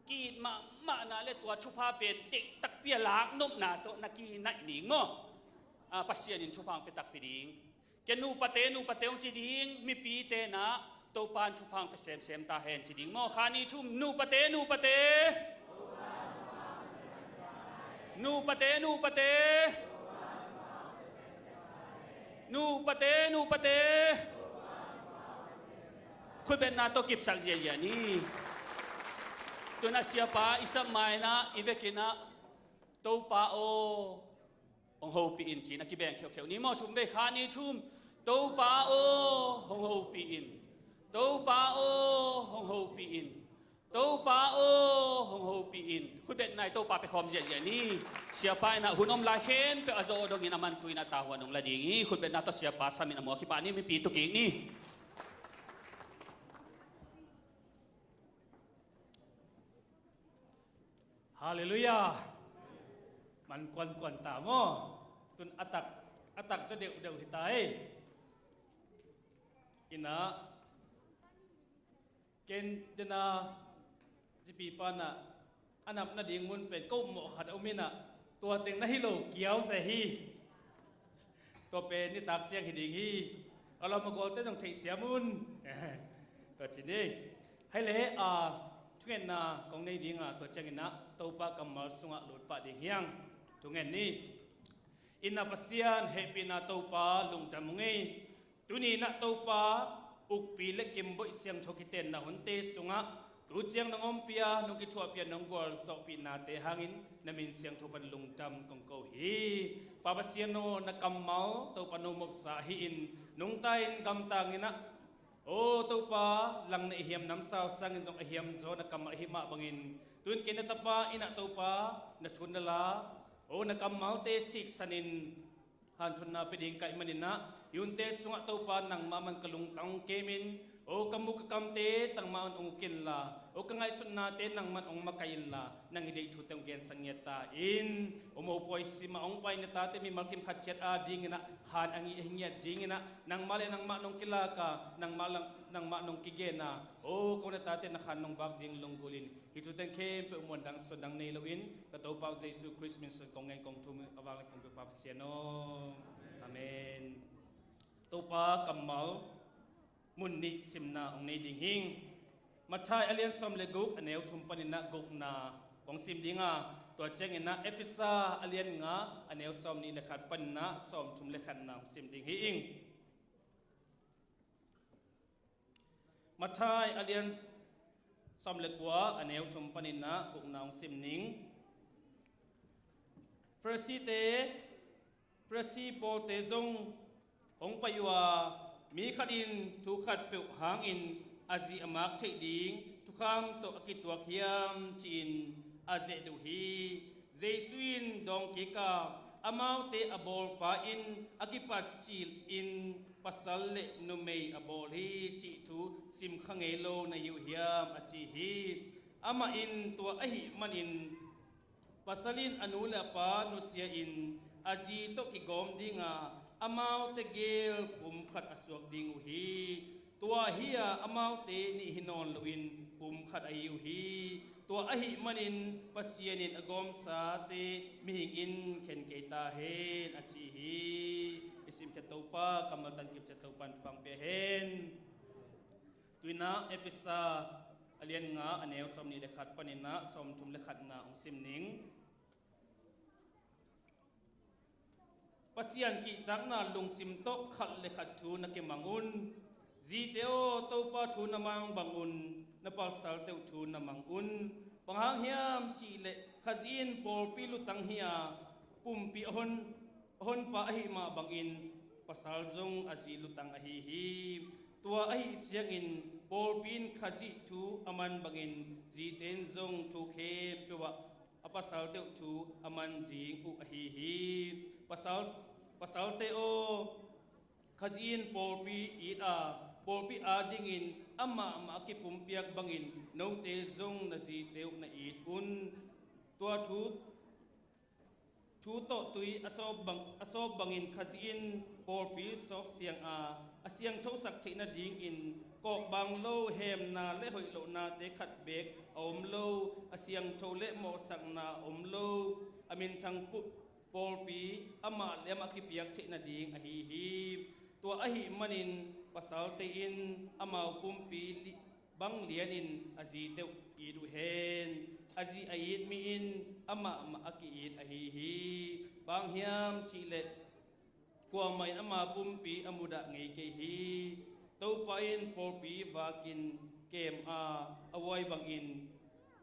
ki-it mahmahna le tua thupha pen deih takpi a laknopna tawh na kinaih ding maw. Ah, Pasian in thupha hong pia takpi ding. Ken nupate, nupate hong ci ding, mipite inah Topan thupha hong pia semsem ta hen ci ding maw. Kha nih thum, nupate, nupate. Nupate, nupate. Nupate, nupate. Khutbetna tawh kipsak ziahziah ni. Tu inah siapa i sap ma inah i vekin ah, "Topa aw, hong hopih in," ci-in a kibeng kheuhkheuh ni maw. Thum vei, kha nih thum. "Topa aw, hong hopih in. Topa aw, hong hopih in. Topa aw, hong hopih in." Khutbetna i Topa pia khawm ziahziah ni. Siapa inah hun om lai khempeuh a zawh dongin a man tu inah tavuan hong la ding hi. Khutbetna tawh siapa sam in a muak hi pah ni, mipi tu kik ni. Halleluiah. Man kuankuan ta maw. Tun a tak, a tak zaw deuhdeuh hi ta ei. Inah ken dena zipi panah a nap nading mun pen ko mawh khat a um inah, tua teng na hi lo kiau se hi. Tua pen nitak ciang hi ding hi. A lawm a gualte zong theihsiam un. Tua ci ni. Hei le, a, thungetna kong nei dinga, tua cianginah Topa kammal sungah lut pah ding hiang. Thungen ni. Inah Pasian hehpihna Topa lungdam ung ei. Tuni inah Topa ukpi le kimboih siangtho kitenna hunte sungah tu ciang nong ompih a, nong kithuahpih a, nong gualzawhpihnate hangin na min siangtho pan lungdam kong ko hi. Pa Pasian aw, na kammal Topa no mopsa ahi-in nungta-in gamtang inah, aw Topa, lang na i hiam namsau sangin zong a hiam zaw na kammal ahi mah bangin, tun kei na tapa inah Topa, na thu na la, aw na kammalte siksanin hanthawnna pia ding ka hih maninah, i hunte sungah Topa nangmah man ka lungtang kemin, aw ka muk ka kamte nangmah man hong uk inla, aw ka ngaihsutnate nangmah man hong makaih inla, nang i deih thute hong gensak ngiat ta in. Aw mopawi simah hong pai na tate mimal kim khat ciat a dinginah khan a ngih ahi ngiat dinginah, nangmah le nangmah nong kilaka, nangmah le nangmah nong kigena, aw ko na tate na khan nong vak ding lunggulhin, hih thuteng khempeuh muan dang suan dang nei loin, ka Topa uh Jesu Khrist min suan kong ngen kong thum a vang le kong pia Pa Pasian aw. Amen. Topa kammal mun nih simna hong nei ding hing. Matthai a lian sawm le guk a neu thum paninah gukna kong sim dinga, tua cianginah Efesa a lian nga a neu sawm nih le khat paninah sawm thum le khatna hong sim ding hi ing. Matthai a lian Sawm le kua, a neu thum panin ah gukna hong sim ning. Pharisee-te, Pharisee pawlte zong hong pai uh a, mi khat in thu khat peuh hangin a zi a mak theih ding thukham tawh a kituak hiam, ci-in a zeh uh hi. Jesu in dawng kik a, amaute a bawlpa in a kipat cil in pasal le numei a bawl hi, cih thu sim kha ngei lo na hi uh hiam, a ci hi. Amah in tua ahih manin pasal in a nu le a pa nusia in a zi tawh kigawm ding a, amaute gel kum khat a suak ding uh hi. Tua hi a, amaute nih hi nawn loin kum khat ahi uh hi. Tua ahih manin Pasian in a gawmsate mihing in khen kei ta hen, a ci hi. I simkhiat Topa kammal tangkip ciat Topa in thupha pia hen. Tu-in ah Efesa a lian nga, a neu sawmnih le khat panin ah sawmthum le khatna hong sim ning. Pasian kihtakna lungsim tawh khat le khat thu na kimang un. Zite aw, Topa thu na mang bang un, na pasalte uh thu na mang un. Bang hang hiam cih leh Khazih in pawlpi lutang hi a, pumpi a hon, a honpa ahih mah bangin pasal zong a zi lutang ahi hi. Tua ahih ciangin pawlpi in Khazih thu a man bangin zite in zong thu khempeuh ah a pasalte uh thu a man ding uh ahi hi. Pasal, pasalte aw, Khazih in pawlpi it a, pawlpi adingin amah mah a kipumpiak bangin note zong na zite uh na it un. Tua thu, thu tawh tui a sawp bang, a sawp bangin Khazih in pawlpi sawk siang a, a siangthosak theih nadingin kawkbang lo hemna le hoih lohnate khat beek a om lo, a siangtho le mawhsakna a om lo, a minthang pu-, pawlpi amah le amah kipiak theih nading ahi hi. Tua ahih manin pasalte in amau pumpi li-, bang lianin a zite uh it uh hen. A zi a it mi in amah mah a ki-it ahi hi. Bang hiam cih leh kuamah in ama pumpi a mudah ngei kei hi. Topa in pawlpi vakin kem a, a huai bangin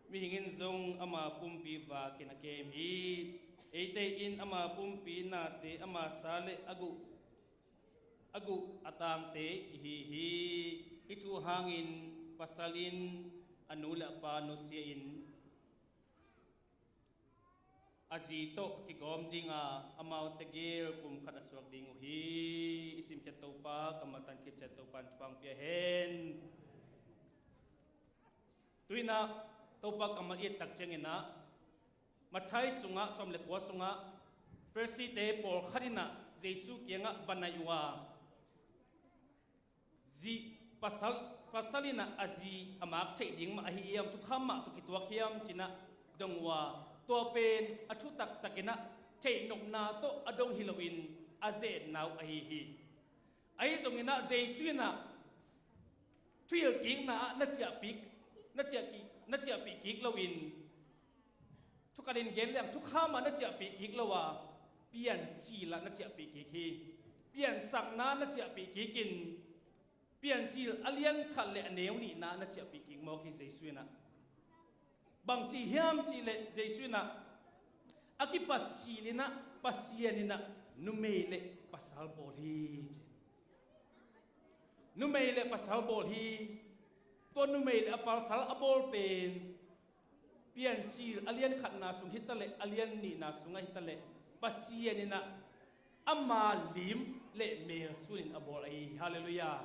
mihing in zong ama pumpi vakin a kem hi. Eite in ama pumpi nate ama sa le a guh, a guh a tangte i hi hi. Hih thu hangin pasal in a nu le a pa nusia in a zi tawh kigawm ding a, amaute gel kum khat a suak ding uh hi. I simkhiat Topa kammal tangkip ciat Topa in thupha pia hen. Tu-in ah Topa kammal i et tak ciangin ah Matthai sungah, sawm le kua sungah Pharisee-te pawlkhat in ah Jesu kiangah va naih uh a, zi, pasal, pasal in ah a zi a mak theih ding mah ahi hiam, thukham mah tawh kituak hiam ci-in ah dong uh a, tua pen a thu taktak in ah theihnopna tawh a dong hi loin a zetna uh ahi hi. Ahi zongin ah Jesu in ah thuhilhkikna ah na ciahpih, na ciahki-, na ciahpih kik loin, thukan in gen leng thukham ah na ciahpih kik lo a, piancil ah na ciahpih kik hi. Piansakna na ciahpih kik in, piancil a lian khat le a neu nihna na ciahpih kik mawk hi. Jesu in ah bang ci hiam cih leh Jesu in ah a kipat cil in ah Pasian in ah numei le pasal bawl hi ci. Numei le pasal bawl hi. Tua numei le a pasal a bawl pen Piancil a lian khatna sung hi ta leh, a lian nihna sungah hi ta leh, Pasian in ah ama lim le mel sunin a bawl ahi hi. Halleluiah.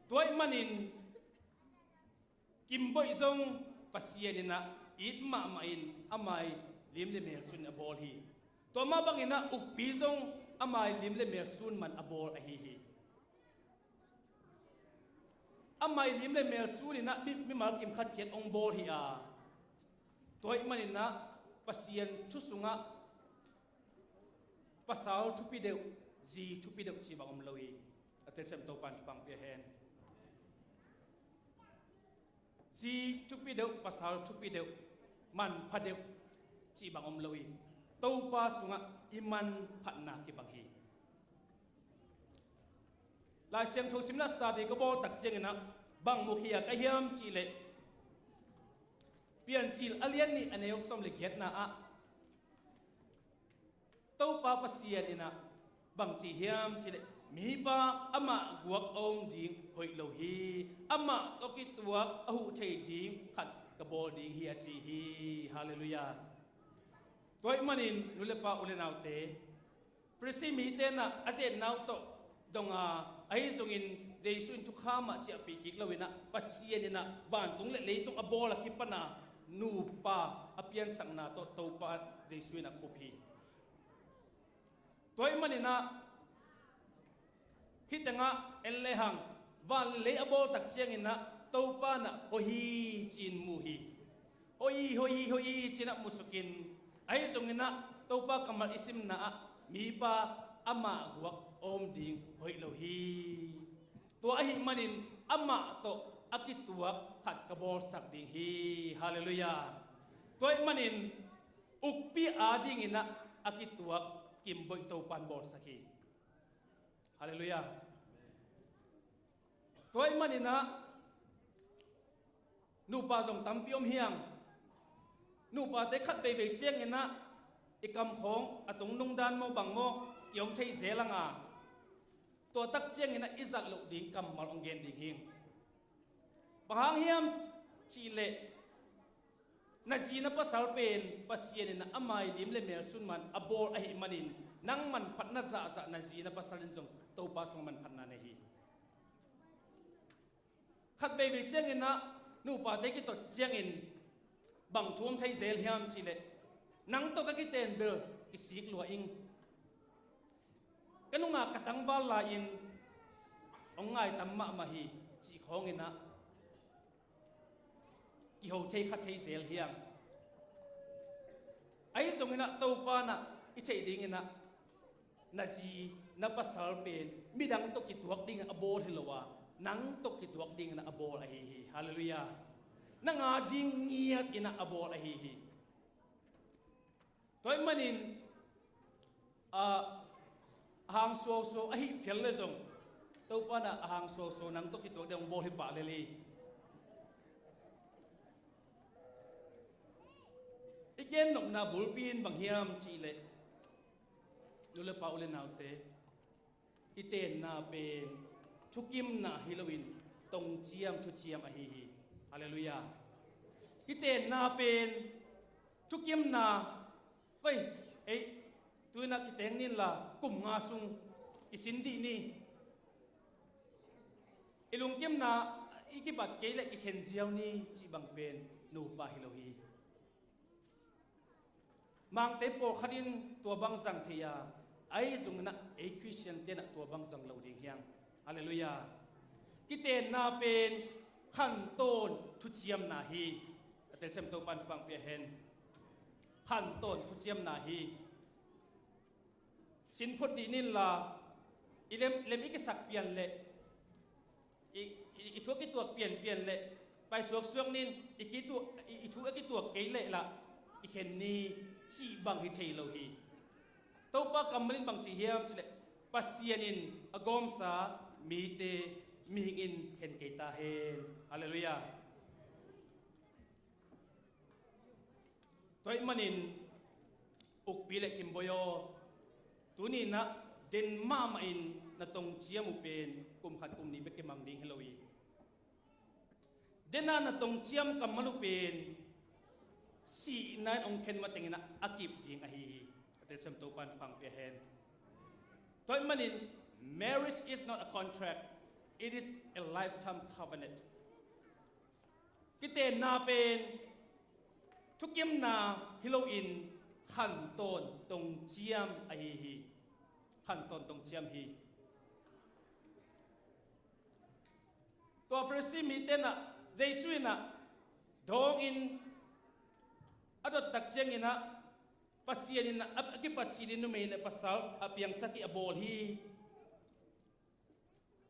Tua ahih manin Kimboih zong Pasian in ah it mahmah in ama lim le mel sunin a bawl hi. Tua mah bangin ah ukpi zong ama lim le mel sun man a bawl ahi hi. Ama lim le mel sun in ah mi, mimal kim khat ciat hong bawl hi a, tua ahih manin ah Pasian thu sungah pasal thupi deuh, zi thupi deuh cih bang om lo hi. A telsiam Topa in thupha pia hen. Zi thupi deuh, pasal thupi deuh, manpha deuh cih bang om lo hi. Topa sungah i manphatna kibang hi. Lai Siangtho simna study ka bawl tak ciangin ah bang mukhia ka hiam cih leh, Piancil a lian nih a neu sawm le giatna ah Topa Pasian in ah bang ci hiam cih leh, mipa amah guak a om ding hoih lo hi. Amah tawh kituak a huh thei ding khat ka bawl ding hi, a ci hi. Halleluiah. Tua ahih manin nu le pa, u le naute, Pharisee mite in ah a zetnau tawh dong a, ahi zongin Jesu in thukham ah ciahpih kik lo in ah, Pasian in ah vantung le leitung a bawl a kipan a, nupa a piansakna tawh Topa Jesu in ah khup hi. Tua ahih manin ah hih tengah en lehang, van le lei a bawl tak ciangin ah Topa in ah hoih hi ci-in mu hi. Hoih hi, hoih hi, hoih hi ci-in ah musukin, ahi zongin ah Topa kammal i simna ah, mipa amah guak a om ding hoih lo hi. Tua ahih manin amah tawh a kituak khat ka bawlsak ding hi. Halleluiah. Tua ahih manin ukpi adingin ah a kituak Kimboih Topa in bawlsak hi. Halleluiah. Tua ahih manin ah nupa zong tampi om hi hang. Nupate khat veivei ciangin ah i kam khawng a tung nungdan maw bang maw i om thei zel hang a, tua tak ciangin ah i zat loh ding kammal hong gen ding hi. Bang hang hiam cih leh, na zi na pasal pen Pasian in ah a mai lim le mel sun man a bawl ahih manin, nang manphatna zahzah na zi na pasal in zong Topa sungah manphatna nei hi. Khat veivei ciangin ah nupate kitot ciangin bang thu om thei zel hiam cih leh, nang tawh ka kiten bel kisik lua ing, ka nungak ka tangval lai-in hong ngai tam mahmah hi, cih khawngin ah kiho thei kha thei zel hi hang. Ahi zongin ah Topa in ah i theih dingin ah, na zi na pasal pen midang tawh kituak dingin a bawl hi lo a, nang tawh kituak dingin ah a bawl ahi hi. Halleluiah. Nang ading ngiatin ah a bawl ahi hi. Tua ahih manin, a, a hang suausuau ahih phial le zong, Topa in ah a hang suausuau nang tawh kituak ding hong bawl hi pah lel hi. I gen nopna bulpi in bang hiam cih leh, nu le pa, u le naute, kitenna pen thukimna hi loin tongciam, thuciam ahi hi. Halleluiah. Kitenna pen thukimna. Koi, ei, tu-in ah kiteng ni inla, kum nga sung kisin dih ni. I lungkimna i kibat kei leh kikhen ziau ni, cih bang pen nupa hi lo hi. Mangte pawlkhat in tua bang zang thei a, ahi zongin ah ei Khristian ten ah tua bang zang lo ding hi hang. Halleluiah. Kitenna pen khantawn thuciamna hi. A telsiam Topa in thupha hong pia hen. Khantawn thuciamna hi. Sin phot dih ni inla, i lem, lem i kisak pian leh, i, i, i thu a kituak pianpian leh, pai suaksuak ni in, i, kituak, i, i thu a kituak kei leh lah i khen ni, cih bang hi thei lo hi. Topa kammal in bang ci hiam cih leh, Pasian in a gawmsa mite mihing in khen kei ta hen. Halleluiah. Tua ahih manin ukpi le Kimboih aw, tuni in ah den mahmah in na tongciam uh pen kum khat kum nih bek kimang ding hi lo hi. Den a na tongciam kammal uh pen sihna in hong khen matengin ah a kip ding ahi hi. A telsiam Topa in thupha hong pia hen. Tua ahih manin, marriage is not a contract, it is a lifetime covenant. Kitenna pen thukimna hi loin khantawn tongciam ahi hi. Khantawn tongciam hi. Tua Pharisee mite in ah, Jesu in ah dawngin a dot tak ciangin ah, Pasian in ah a kipat cilin numei le pasal a piangsak hi, a bawl hi.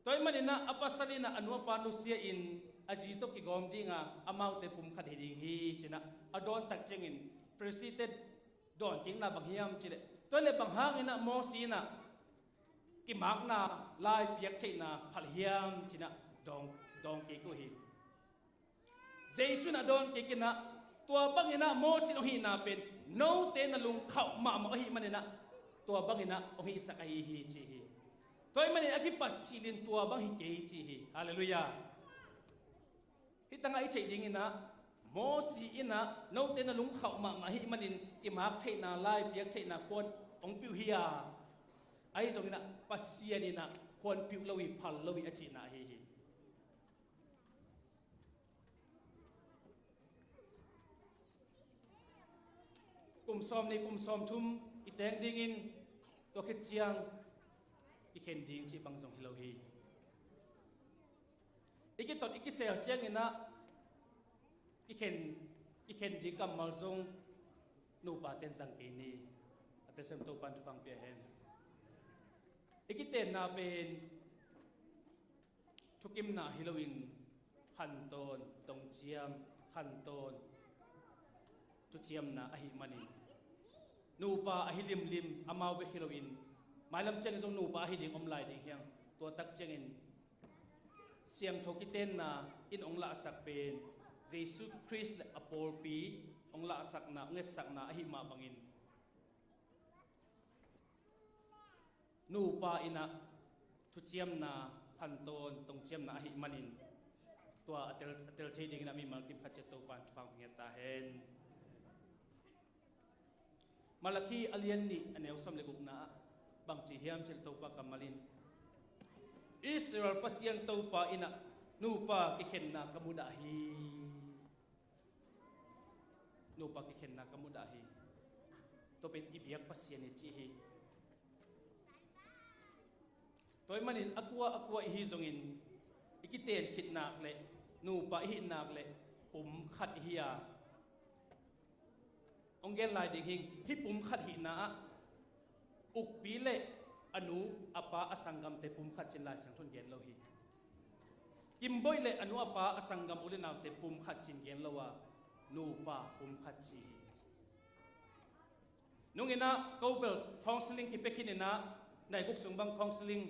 Tua ahih manin ah a pasal in ah a nu a pa nusia in a zi tawh kigawm ding a, amaute pumkhat hi ding hi ci-in ah a dawn tak ciangin, Pharisee-te dawnkikna bang hiam cih leh, tua leh bang hangin ah Moses in ah kimakna lai piak theihna phal hiam ci-in ah dawng, dawng kik uh hi. Jesu in ah dawn kik in ah, Tua bangin ah Moses in hong hihna pen note na lungkhauh mahmah ahih manin ah tua bangin ah hong hihsak ahi hi ci hi. Tua ahih manin a kipat cilin tua bang hi kei ci hi. Halleluiah. Hih tangah i theih dingin ah Moses in ah note na lungkhauh mahmah ahih manin kimak theihna, lai piak theihna khuan hong piuh hi a, ahi zongin ah Pasian in ah khuan piuh lo hi, phal lo hi a cihna ahi hi. Kum sawm nih kum sawm thum i teng dingin tua khit ciang i khen ding cih bang zong hi lo hi. I kitot i kisel ciangin ah i khen, i khen ding kammal zong nupa ten zang kei ni. A telsiam Topa'n thupha pia hen. I kitenna pen thukimna hi loin khantawn, tongciam, khantawn, thuciamna ahih manin nupa ahi limlim, amau bek hi loin mailam ciangin zong nupa ahi ding om lai ding hi hang. Tua tak ciangin siangtho kitenna in hong lahsak pen Jesu Khrist le a pawlpi hong lahsakna, hong etsakna ahih mah bangin nupa in ah thuciamna, khantawn, tongciamna ahih manin tua a tel, a tel thei dingin a mimal kim khat ciat Topa'n thupha hong pia ta hen. Malakhi a lian nih a neu sawm le gukna ah bang ci hiam cih leh Topa kammal in Israel Pasian Topa in ah nupa kikhenna ka mudah hi. Nupa kikhenna ka mudah hi. Tua pen i biak Pasian hi ci hi. Tua ahih manin a kua a kua i hi zongin i kiten khit nak leh nupa i hih nak leh pum khat i hi a, hong gen lai ding hi. Hih pum khat hihna ah ukpi le a nu a pa a sanggamte pum khat ci-in Lai Siangtho in gen lo hi. Kimboih le a nu a pa a sanggam u le naute pum khat ci-in gen lo a, nupa pum khat ci hi. Nung in ah ko bel counseling kipia khin in ah, nai guk sung bang counseling,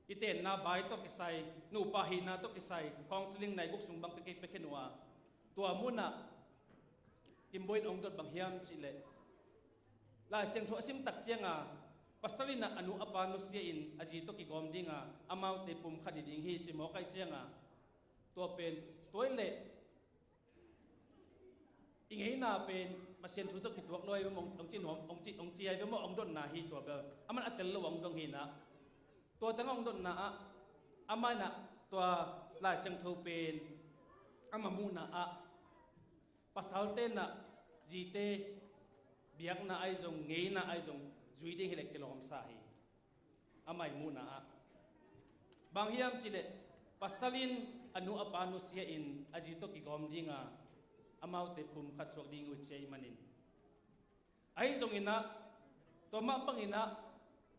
i tenna bai tawh kisai, nupa hihna tawh kisai counseling nai guk sung bang pia, pia khin uh a, tua mun ah Kimboih in hong dot bang hiam cih leh, Lai Siangtho a sim tak ciang a, pasal in ah a nu a pa nusia in a zi tawh kigawm ding a, amaute pum khat hi ding hi ci mawk ahih ciang a, tua pen, tua ahih leh i ngeina pen Pasian thu tawh kituak lo ahi ve maw, hong ci nuam, hong ci, hong ci ahi ve maw, hong dotna hi tua bel. Aman a tel lo hong dong hi in ah, tua teng hong dotna ah, amah in ah tua Lai Siangtho pen ama muhna ah pasalte in ah zite biakna ahi zong, ngeina ahi zong zui ding hi leh kilawmsa hi. Amah i muhna ah bang hiam cih leh, pasal in a nu a pa nusia in a zi tawh kigawm ding a, amaute pum khat suak ding uh ci ahih manin. Ahi zongin ah, tua mah bangin ah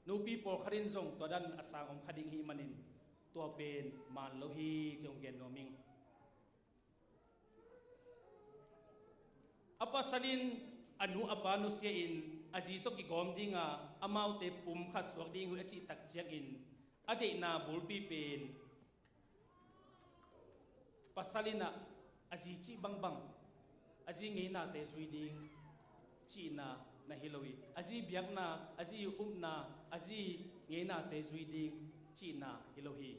nupi pawlkhat in zong tua dan a sang om kha ding ahih manin, tua pen man lo hi ci hong gen nuam ing. A pasal in a nu a pa nusia in a zi tawh kigawm ding a, amaute pum khat suak ding uh hi a cih tak ciangin, a deihna bulpi pen pasal in ah a zi cih bangbang, a zi ngeinate zui ding cihna na hi lo hi. A zi biakna, a zi upna, a zi ngeinate zui ding cihna hi lo hi.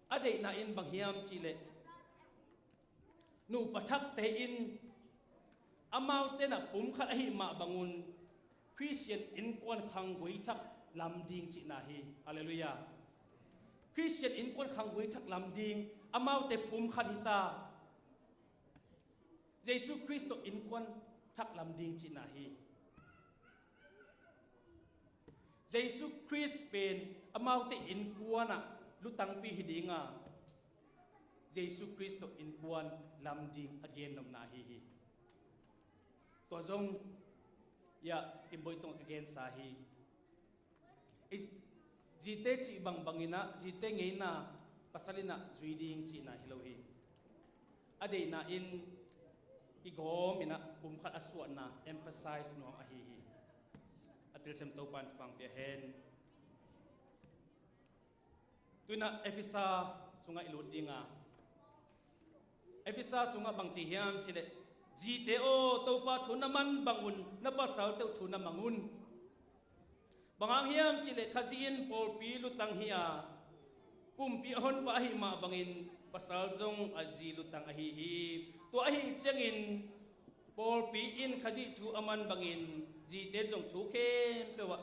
A deihna in bang hiam cih leh, nupa thakte in amaute in ah pum khat ahih mah bangun Khristian innkuan khanggui thak lam ding cihna hi. Halleluiah. Khristian innkuan khanggui thak lam ding, amaute pum khat hi ta. Jesu Khrist tawh innkuan thak lam ding cihna hi. Jesu Khrist pen amaute innkuan ah lutangpi hi ding a, Jesu Khrist tawh innkuan lam ding a gennopna ahi hi. Tua zong, ya, Kimboih tungah ka gensa hi. I, zite cih bangbang in ah, zite ngeina pasal in ah zui ding cihna hi lo hi. A deihna in i gawm in ah pum khat a suahna emphasize nuam ahi hi. A telsiam Topa'n thupha pia hen. Tu-in ah Efesa sungah i lut ding a, Efesa sungah bang ci hiam cih leh, Zite aw, Topa thu na man bangun na pasalte uh thu na mang un. Bang hang hiam cihleh Khazih in pawlpi lutang hi a, kumpi a honpa ahih mah bangin pasal zong a zi lutang ahi hi. Tua ahi ciangin pawlpi in Khazih thu a man bangin zite zong thu khempeuh ah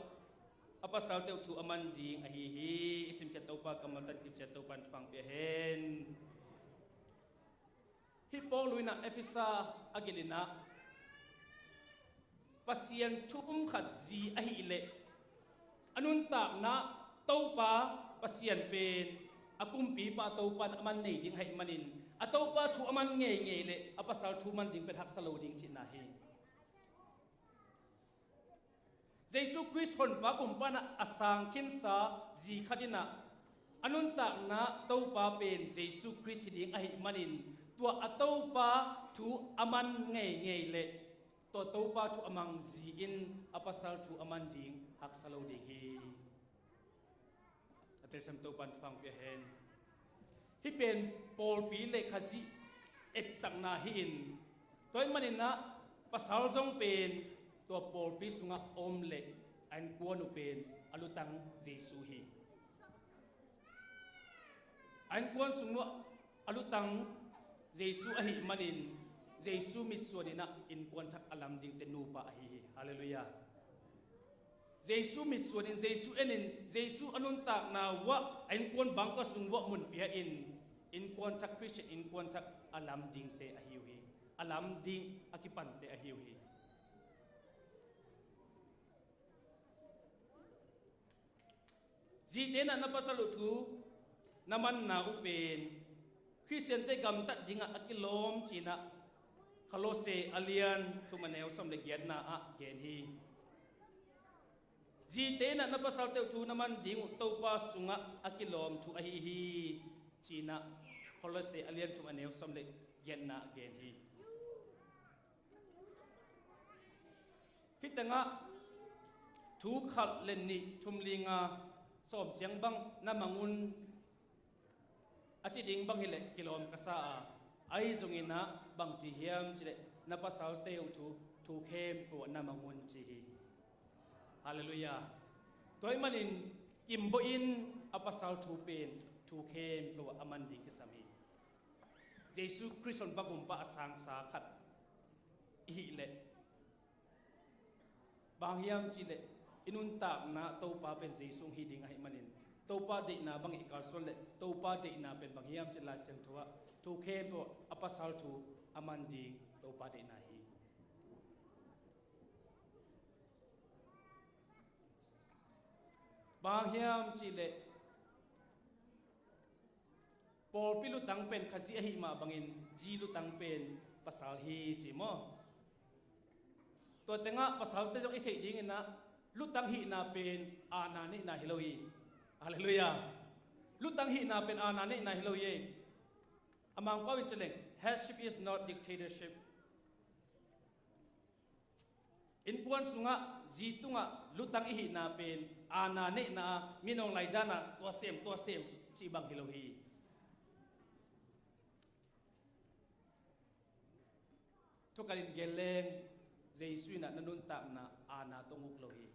a pasalte uh thu a man ding ahi hi. I simkhiat Topa kammal tan kiciat Topa in thupha pia hen. Hih Paul in ah Efesa a gil in ah Pasian thu um khat zi ahih leh a nuntakna Topa Pasian pen a kumpipa Topa in a man nei ding ahih manin a Topa thu a man ngeingei leh a pasal thu man ding pen haksa lo ding cihna hi. Jesu Khrist honpa kumpa in ah a sang khinsa zi khat in ah a nuntakna Topa pen Jesu Khrist hi ding ahih manin tua a Topa thu a man ngeingei leh tua Topa thu a mang zi in a pasal thu a man ding haksa lo ding hi. A telsiam Topa in thupha pia hen. Hih pen pawlpi le Khazih etsakna hi-in tua ahih manin ah pasal zong pen tua pawlpi sungah om leh a innkuan uh pen a lutang Jesu hi. A innkuan sung uh a lutang Jesu ahih manin Jesu mitsuan in ah innkuan thak a lam dingte nupa ahi hi. Halleluiah. Jesu mitsuan in, Jesu en in, Jesu a nuntakna uah a innkuan bangkua sung uah mun pia in innkuan thak, Khristian innkuan thak a lam dingte ahi uh hi. A lam ding a kipante ahi uh hi. Zite in ah na pasal uh thu na manna uh pen Khristiante gamtat dingah a kilawm ci-in ah Kolose a lian thum a neu sawm le giatna ah gen hi. Zite in ah na pasalte uh thu na man ding uh Topa sungah a kilawm thu ahi hi ci-in ah Kolose a lian thum a neu sawm le giatna ah gen hi. Hih tengah thu khat le nih thum li nga sawm ciang bang na mang un a ci ding bang hileh kilawm ka sa a, ahi zongin ah bangci hiam cileh na pasalte uh thu, thu khempeuh ah na mang un ci hi. Halleluiah. Tua ahih manin Kimboih in a pasal thu pen thu khempeuh ah a man ding kisam hi. Jesu Khrist honpa kumpa a sangsa khat i hih leh bang hiam cihleh i nuntakna Topa pen Jesu hi ding ahih manin Topa deihna bang i kalsuan leh Topa deihna pen bang hiam cih Lai Siangtho ah thu khempeuh a pasal thu a man ding Topa deihna hi. Bang hiam cihleh pawlpi lutang pen Khazih ahih mah bangin zi lutang pen pasal hi ci maw? Tua tengah pasalte zong i theih dingin ah lutang hihna pen aana neihna hi lo hi. Halleluiah. Lutang hihna pen aana neihna hi lo hi. A Mangpau in ci leng, headship is not dictatorship. Innkuan sungah zi tungah lutang i hihna pen aana neihna, minawng lai danah tua sem tua sem cih bang hi lo hi. Thukan in gen leng Jesu in ah na nuntakna aana tawh uk lo hi.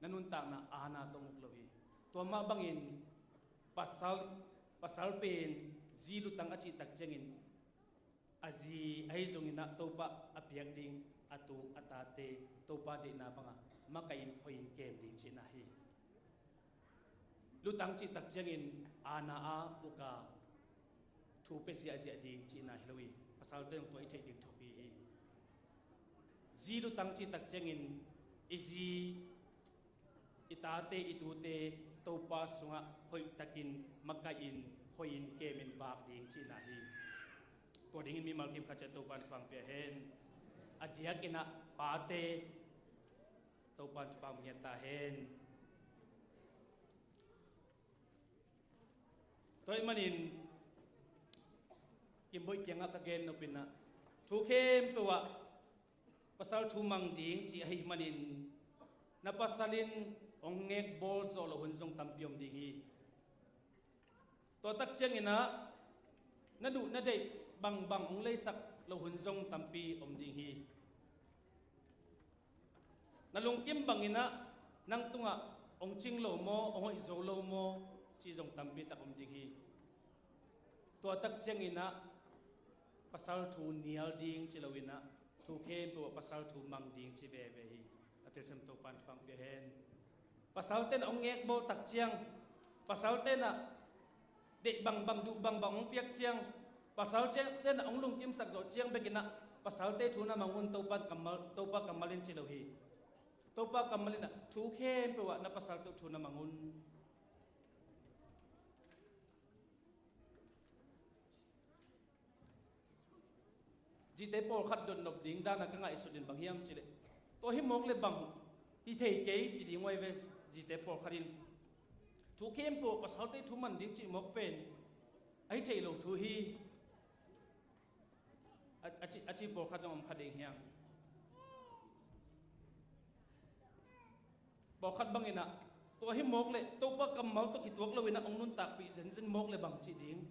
Na nuntakna aana tawh uk lo hi. Tua mah bangin pasal, pasal pen zi lutang a cih tak ciangin a zi ahi zongin ah Topa a piak ding a tu a tate Topa deihna bangah makaih in khoi in kem ding cihna hi. Lutang cih tak ciangin aana a uk a thu pia ziahziah ding cihna hi lo hi. Pasalte zong tua i theih ding thupi hi. Zi lutang cih tak ciangin i zi, i tate, i tute Topa sungah hoihtakin makaih in, khoi in, kem in vak ding cihna hi. Tua dingin mimal kim khat ciat Topa in thupha pia hen. A diakin ah pate Topa in thupha ngiat ta hen. Tua ahih manin Kimboih kiangah ka gen nop in ah thu khempeuh ah pasal thu mang ding cih ahih manin na pasal in hong ngek bawl zawh loh hun zong tampi om ding hi. Tua tak ciangin ah na duh na deih bangbang hong leisak lo hun zong tampi om ding hi. Na lungkim bangin ah nang tungah hong cing lo maw, hong hoih zo lo maw, cih zong tampi tak om ding hi. Tua tak ciangin ah pasal thu nial ding ci loin ah thu khempeuh ah pasal thu mang ding ci veve hi. A telsiam Topan thupha pia hen. Pasal ten ah hong ngekbawl tak ciang, pasal ten ah deih bangbang, duh bangbang hong piak ciang, pasal ciang ten ah hong lungkimsak zawh ciang bekin ah pasalte thu na mang un, Topa kammal, Topa kammal in ci lo hi. Topa kammal in ah thu khempeuh ah na pasalte uh thu na mang un. Zite pawlkhat dotnop ding dana ka ngaihsut in bang hiam cileh, tua hi mawk le bang hi thei kei ci ding uai ve. Zite pawlkhat in thu khempeuh pasalte thu man ding cih mawk pen a hi thei lo thu hi. A, a ci, a ci pawlkhat zong om kha ding hiam? Pawlkhat bangin ah tua hi mawk le Topa kammal tawh kituak loin ah hong nuntakpih zenzen mawk le bang cih ding?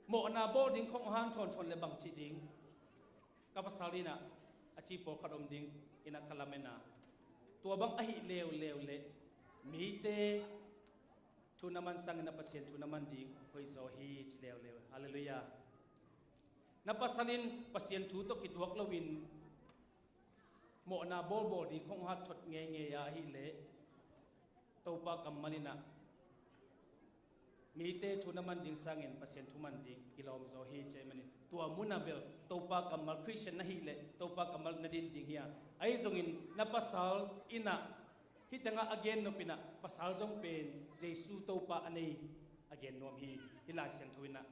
Mawhna bawl ding khong hang thawnthon le bang cih ding? Ka pasal in ah a ci pawlkhat om ding in ah ka lamen a, tua bang ahi leuleu le mite thu na man sangin ah Pasian thu na man ding hoih zaw hi ci leuleu. Halleluiah. Na pasal in Pasian thu tawh kituak loin mawhna bawlbawl ding khong hat thot ngeingei a ahileh Topa kammal in ah mite thu na man ding sangin Pasian thu man ding kilawm zaw hi ci ahih manin tua munah bel Topa kammal Khristian na hileh Topa kammal na din ding hi a, ahi zongin na pasal in ah hih tengah a gen nop in ah pasal zong pen Jesu Topa a nei a gen nuam hi. Hih Lai Siangtho in ah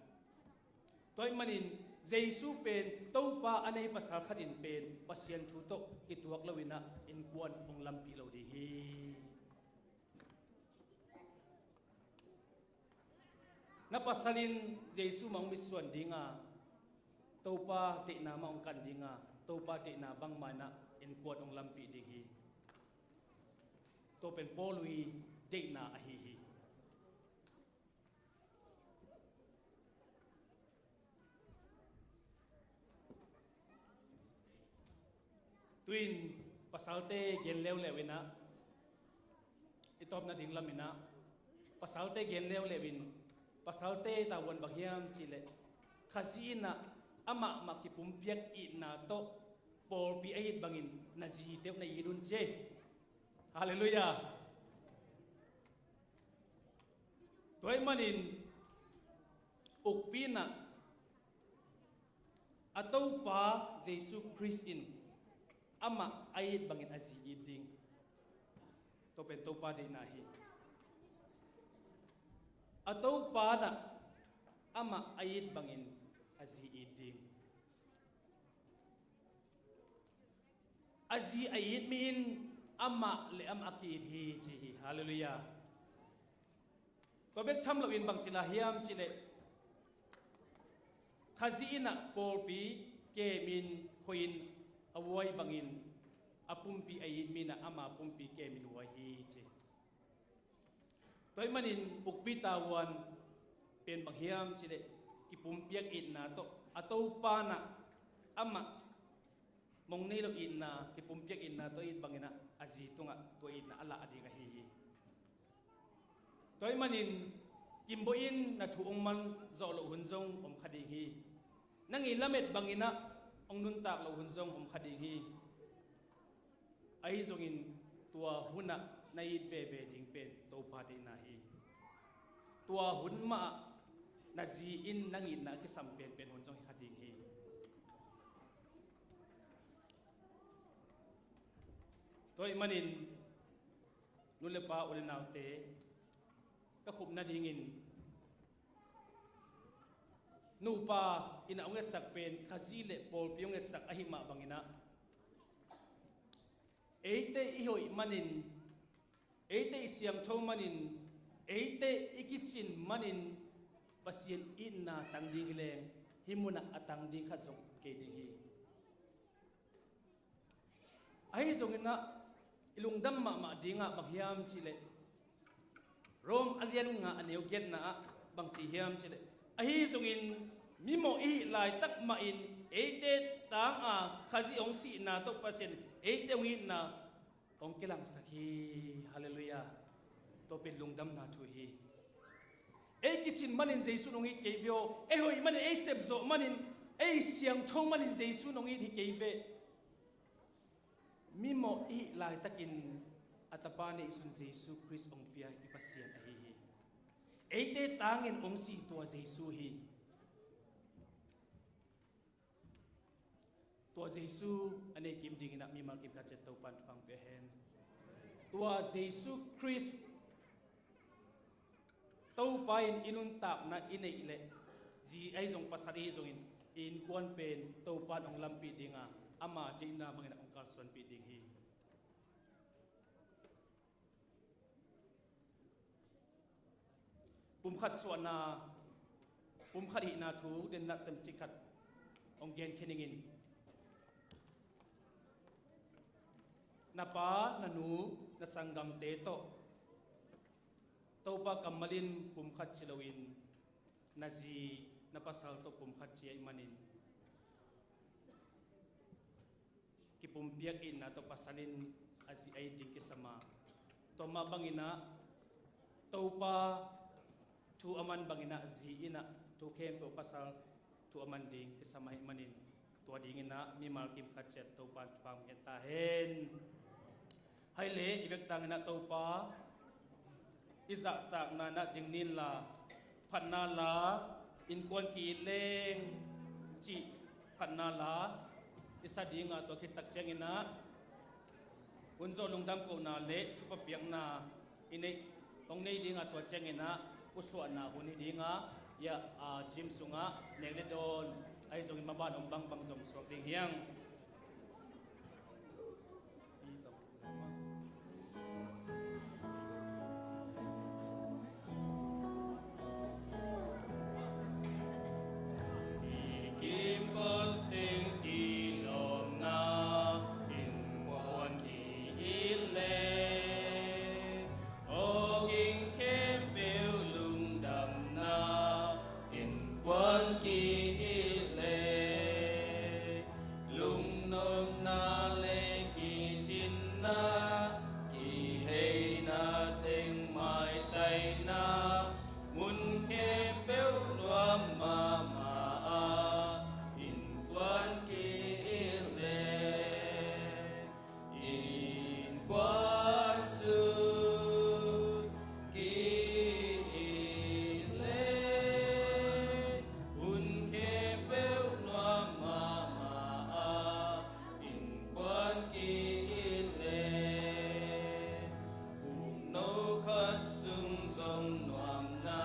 tua ahih manin Jesu pen Topa a nei pasal khat in pen Pasian thu tawh kituak loin ah innkuan hong lampih lo ding hi. Na pasal in Jesu mah hong mitsuan ding a, Topa deihna mah hong kan ding a, Topa deihna bangmah in ah innkuan hong lampih ding hi. Tua pen Paul i deihna ahi hi. Tuin pasalte gen leuleu in ah i tawpna ding lam in ah pasalte gen leuleu in pasalte tavuan bang hiam cihleh Khazih in ah amah mah kipumpiak itna tawh pawlpi a it bangin na zite uh na it un ci. Halleluiah. Tua ahih manin ukpi in ah a Topa Jesu Khrist in amah a it bangin a zi it ding. Tua pen Topa deihna hi. A Topa in ah amah a it bangin a zi it ding. A zi a it mi in amah le amah a ki-it hi ci hi. Halleluiah. Tua bek tham loin bangci la hiam cihleh Khazih in ah pawlpi kemin khuain a vuai bangin a pumpi a it mi in ah ama pumpi kemin vuai hi ci. Tua ahih manin ukpi tavuan pen bang hiam cihleh kipumpiak itna tawh a Topa in ah amah mong nei lo itna kipumpiak itna tawh it bangin ah a zi tungah tua itna a lah ding ahi hi. Tua ahih manin kimbaw in na thu hong man zawh loh hun zong om kha ding hi. Nang i lamet bangin ah hong nuntak loh hun zong om kha ding hi. Ahi zongin tua hunah na it veve ding pen Topa deihna hi. Tua hun mah na zi in nang itna a kisam penpen hun zong hi kha ding hi. Tua ahih manin nu le pa u le naute ka khupna dingin nupa in ah hong etsak pen Khazih le pawlpi hong etsak ahi mah bangin ah eite i hoih manin, eite i siangtho manin, eite i kicin manin Pasian itna tang ding hi leng hih munah a tang ding khat zong kei ding hi. Ahi zongin ah i lungdam mahmah dingah bang hiam cihleh Rom a lian nga a neu giatna ah bang ci hiam cihleh Ahi zongin mimawh i hih laitak mahin eite tanga Khazih hong sihna tawh Pasian eite hong itna hong kilangsak hi. Halleluiah. Tua pen lungdamna thu hi. Ei kicin manin Jesu in hong it kei ve aw. Ei hoih manin, ei sepzawh manin, ei siangtho manin Jesu in hong it hi kei ve. Mimawh i hih laitakin a tapa neihsun Jesu Khrist hong pia i Pasian ahi hi. Eite tangin hong si tua Jesu hi. Tua Jesu a nei kim dingin ah mimal kim khat ciat Topan thupha pia hen. Tua Jesu Khrist Topa in i nuntakna i neih leh, zi ahi zong pasal ahi zongin i innkuan pen Topan hong lampih dinga, ama deihna bangin ah hong kalsuanpih ding hi. Pumkhat suahna, pumkhat hihna thu, den na tem cikhat hong gen khin ingin. Na pa, na nu, na sanggamte tawh Topa kammal in pumkhat ci loin, na zi, na pasal tawh pumkhat ci ahih manin, kipumpiak itna tawh pasal in a zi a it ding kisam a, tua mah bangin ah Topa thu a man bangin ah zi in ah thu khempeuh pasal thu a man ding kisam ahih manin, tua dingin ah mimal kim khat ciat Topan thupha hong pia ta hen. Hai le, i vek tangin ah Topa, i zahtakna in ah ding ni in la, phatna la, innkuan ki-it leng cih phatna la i sa dinga, tua khit tak ciangin ah hun zawh lungdam kohna le thupha piakna i neih, hong nei dinga, tua ciangin ah pusuahna hun hi dinga, ya, a, gym sungah nek le dawn ahi zongin maban om bangbang zom suak ding hiang. I kimkot teng kilawmna, innkuan ki-it le, awging khempeuh lungdamna, innkuan ki-it le, lungnopna le kicinna, kiheina teng maitaina, mun khempeuh nuam mahmah a, innkuan ki-it le, innkuan sung ki-it le, hun khempeuh nuam mahmah a, innkuan ki-it le, ukno khat sung zong nuamna,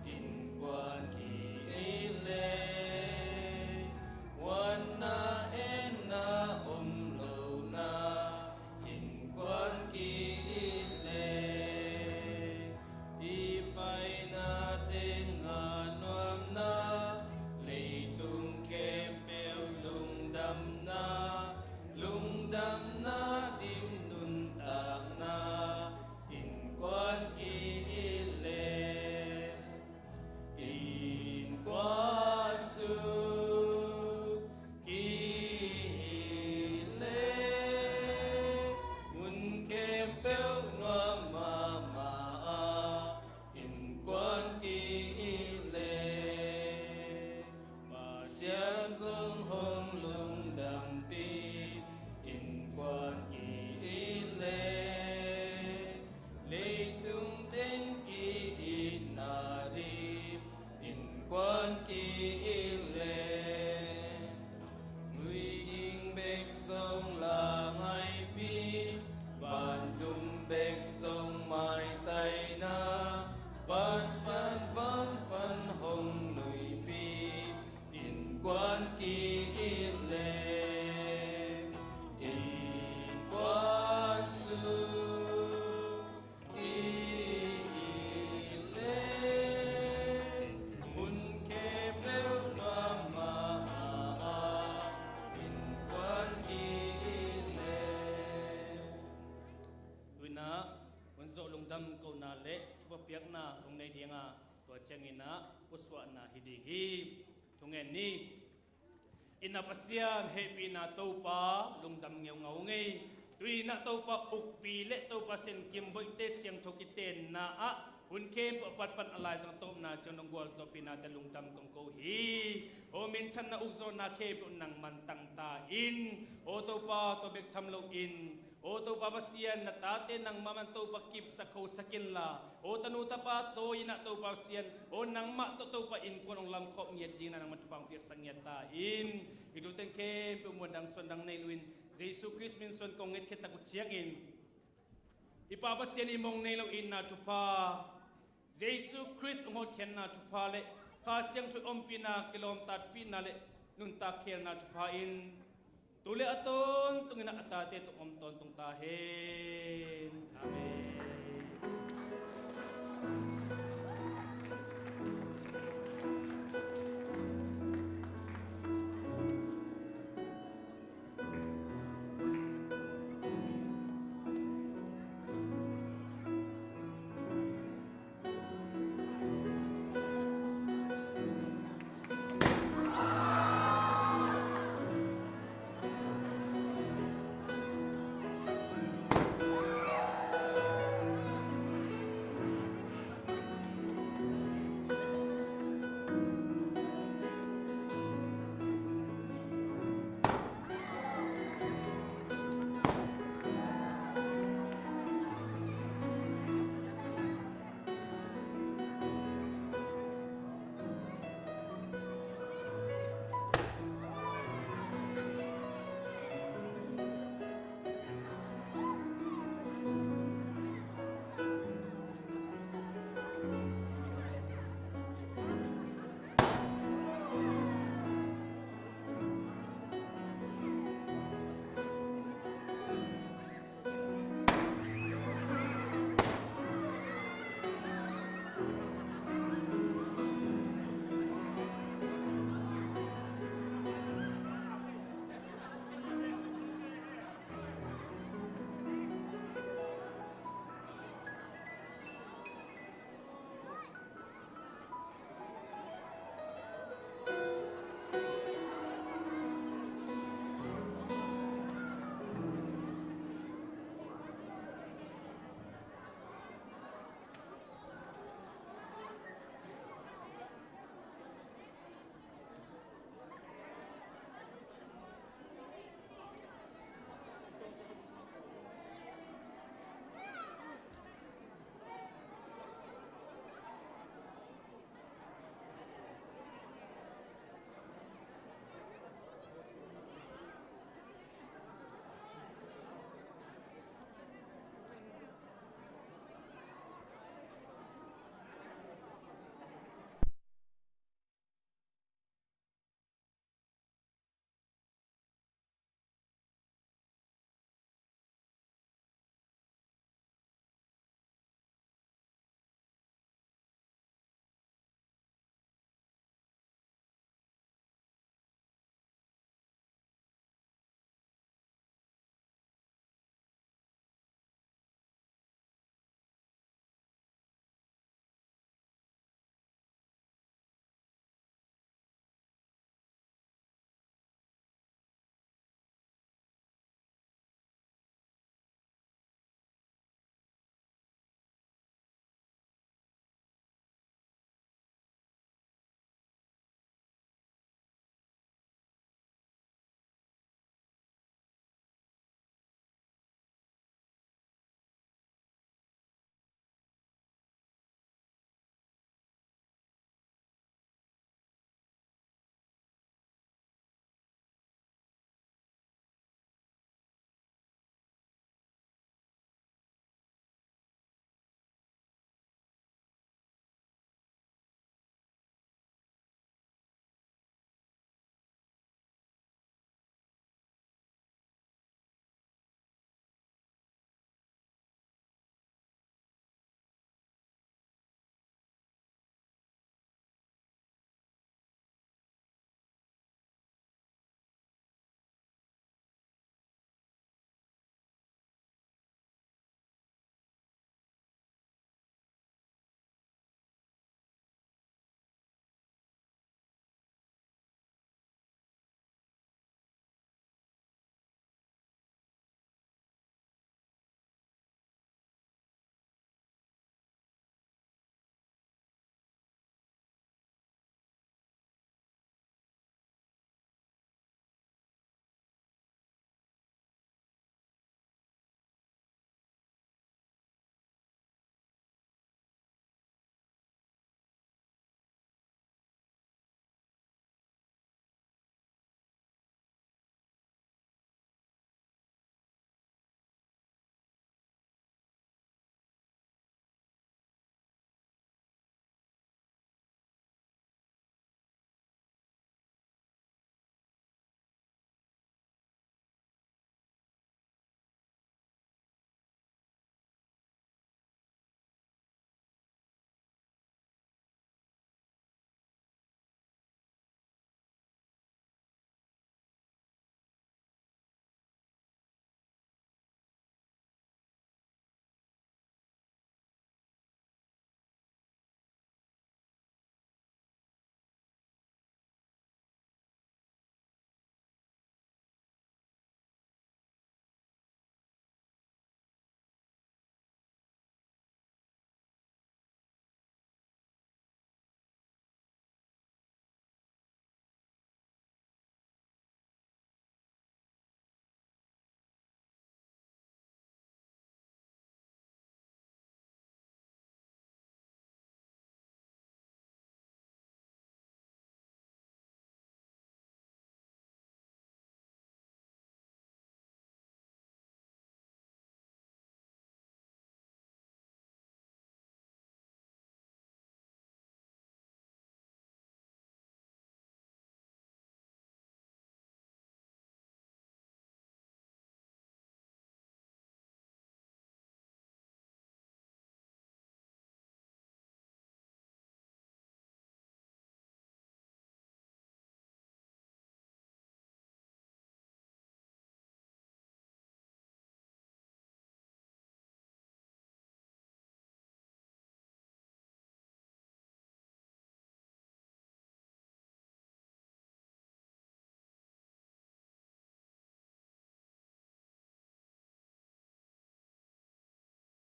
innkuan ki-it le, huanna enna om lona, innkuan ki-it le, i paina tenga nuamna, leitung khempeuh lungdamna, lungdamna dim nuntakna, innkuan ki-it le, innkuan sung ki-it le, mun khempeuh nuam mahmah a, innkuan ki-it le, Pasian zong hong lungdampih, innkuan ki-it le, leitung teng ki-itna dim, innkuan ki-it le, nuiging bek zong la ngaihpih, vantung bek zong maitaina, Pasian van pan hong nuihpih, innkuan ki-it le, innkuan sung ki-it le, mun khempeuh nuam mahmah a, innkuan ki-it le. Tu-in ah hun zawh lungdam kohna le thupha piakna hong nei dinga, tua ciangin ah pusuahna hi ding hi. Thungen ni. Inn ah Pasian, hehpihna Topa, lungdam ngeungau ngei. Tuni-in ah Topa ukpi le Topa Sian kimboihte siangtho kitenna ah hun khempeuh a patpan a laizang tawpna ciang nong gualzawhpihnate lungdam kong ko hi. Aw minthanna ukzawhna khempeuh nangman tangta in. Aw Topa, tua bek tham loin, aw Topa Pasian, na tate nangmah man Topa kipsak khosak inla, aw tanu tapa tawi-in ah Topa Pasian, aw nangmah tawh Topa innkuan hong lamkhawm ngiat dingin ah nangmah thupha hong piaksak ngiat ta in. Hih thu teng khempeuh muan dang suan dang nei loin Jesu Khrist min suan kong ngetkhia tak uh ciangin, i Pa Pasian i mong nei lo itna thupha, Jesu Khrist hong hotkhiatna thupha le Kha Siangtho ompihna, kilawmtatpihna le nuntak khelna thupha in tu le a tawntungin ah a tate tungah om tawntung ta hen. Amen.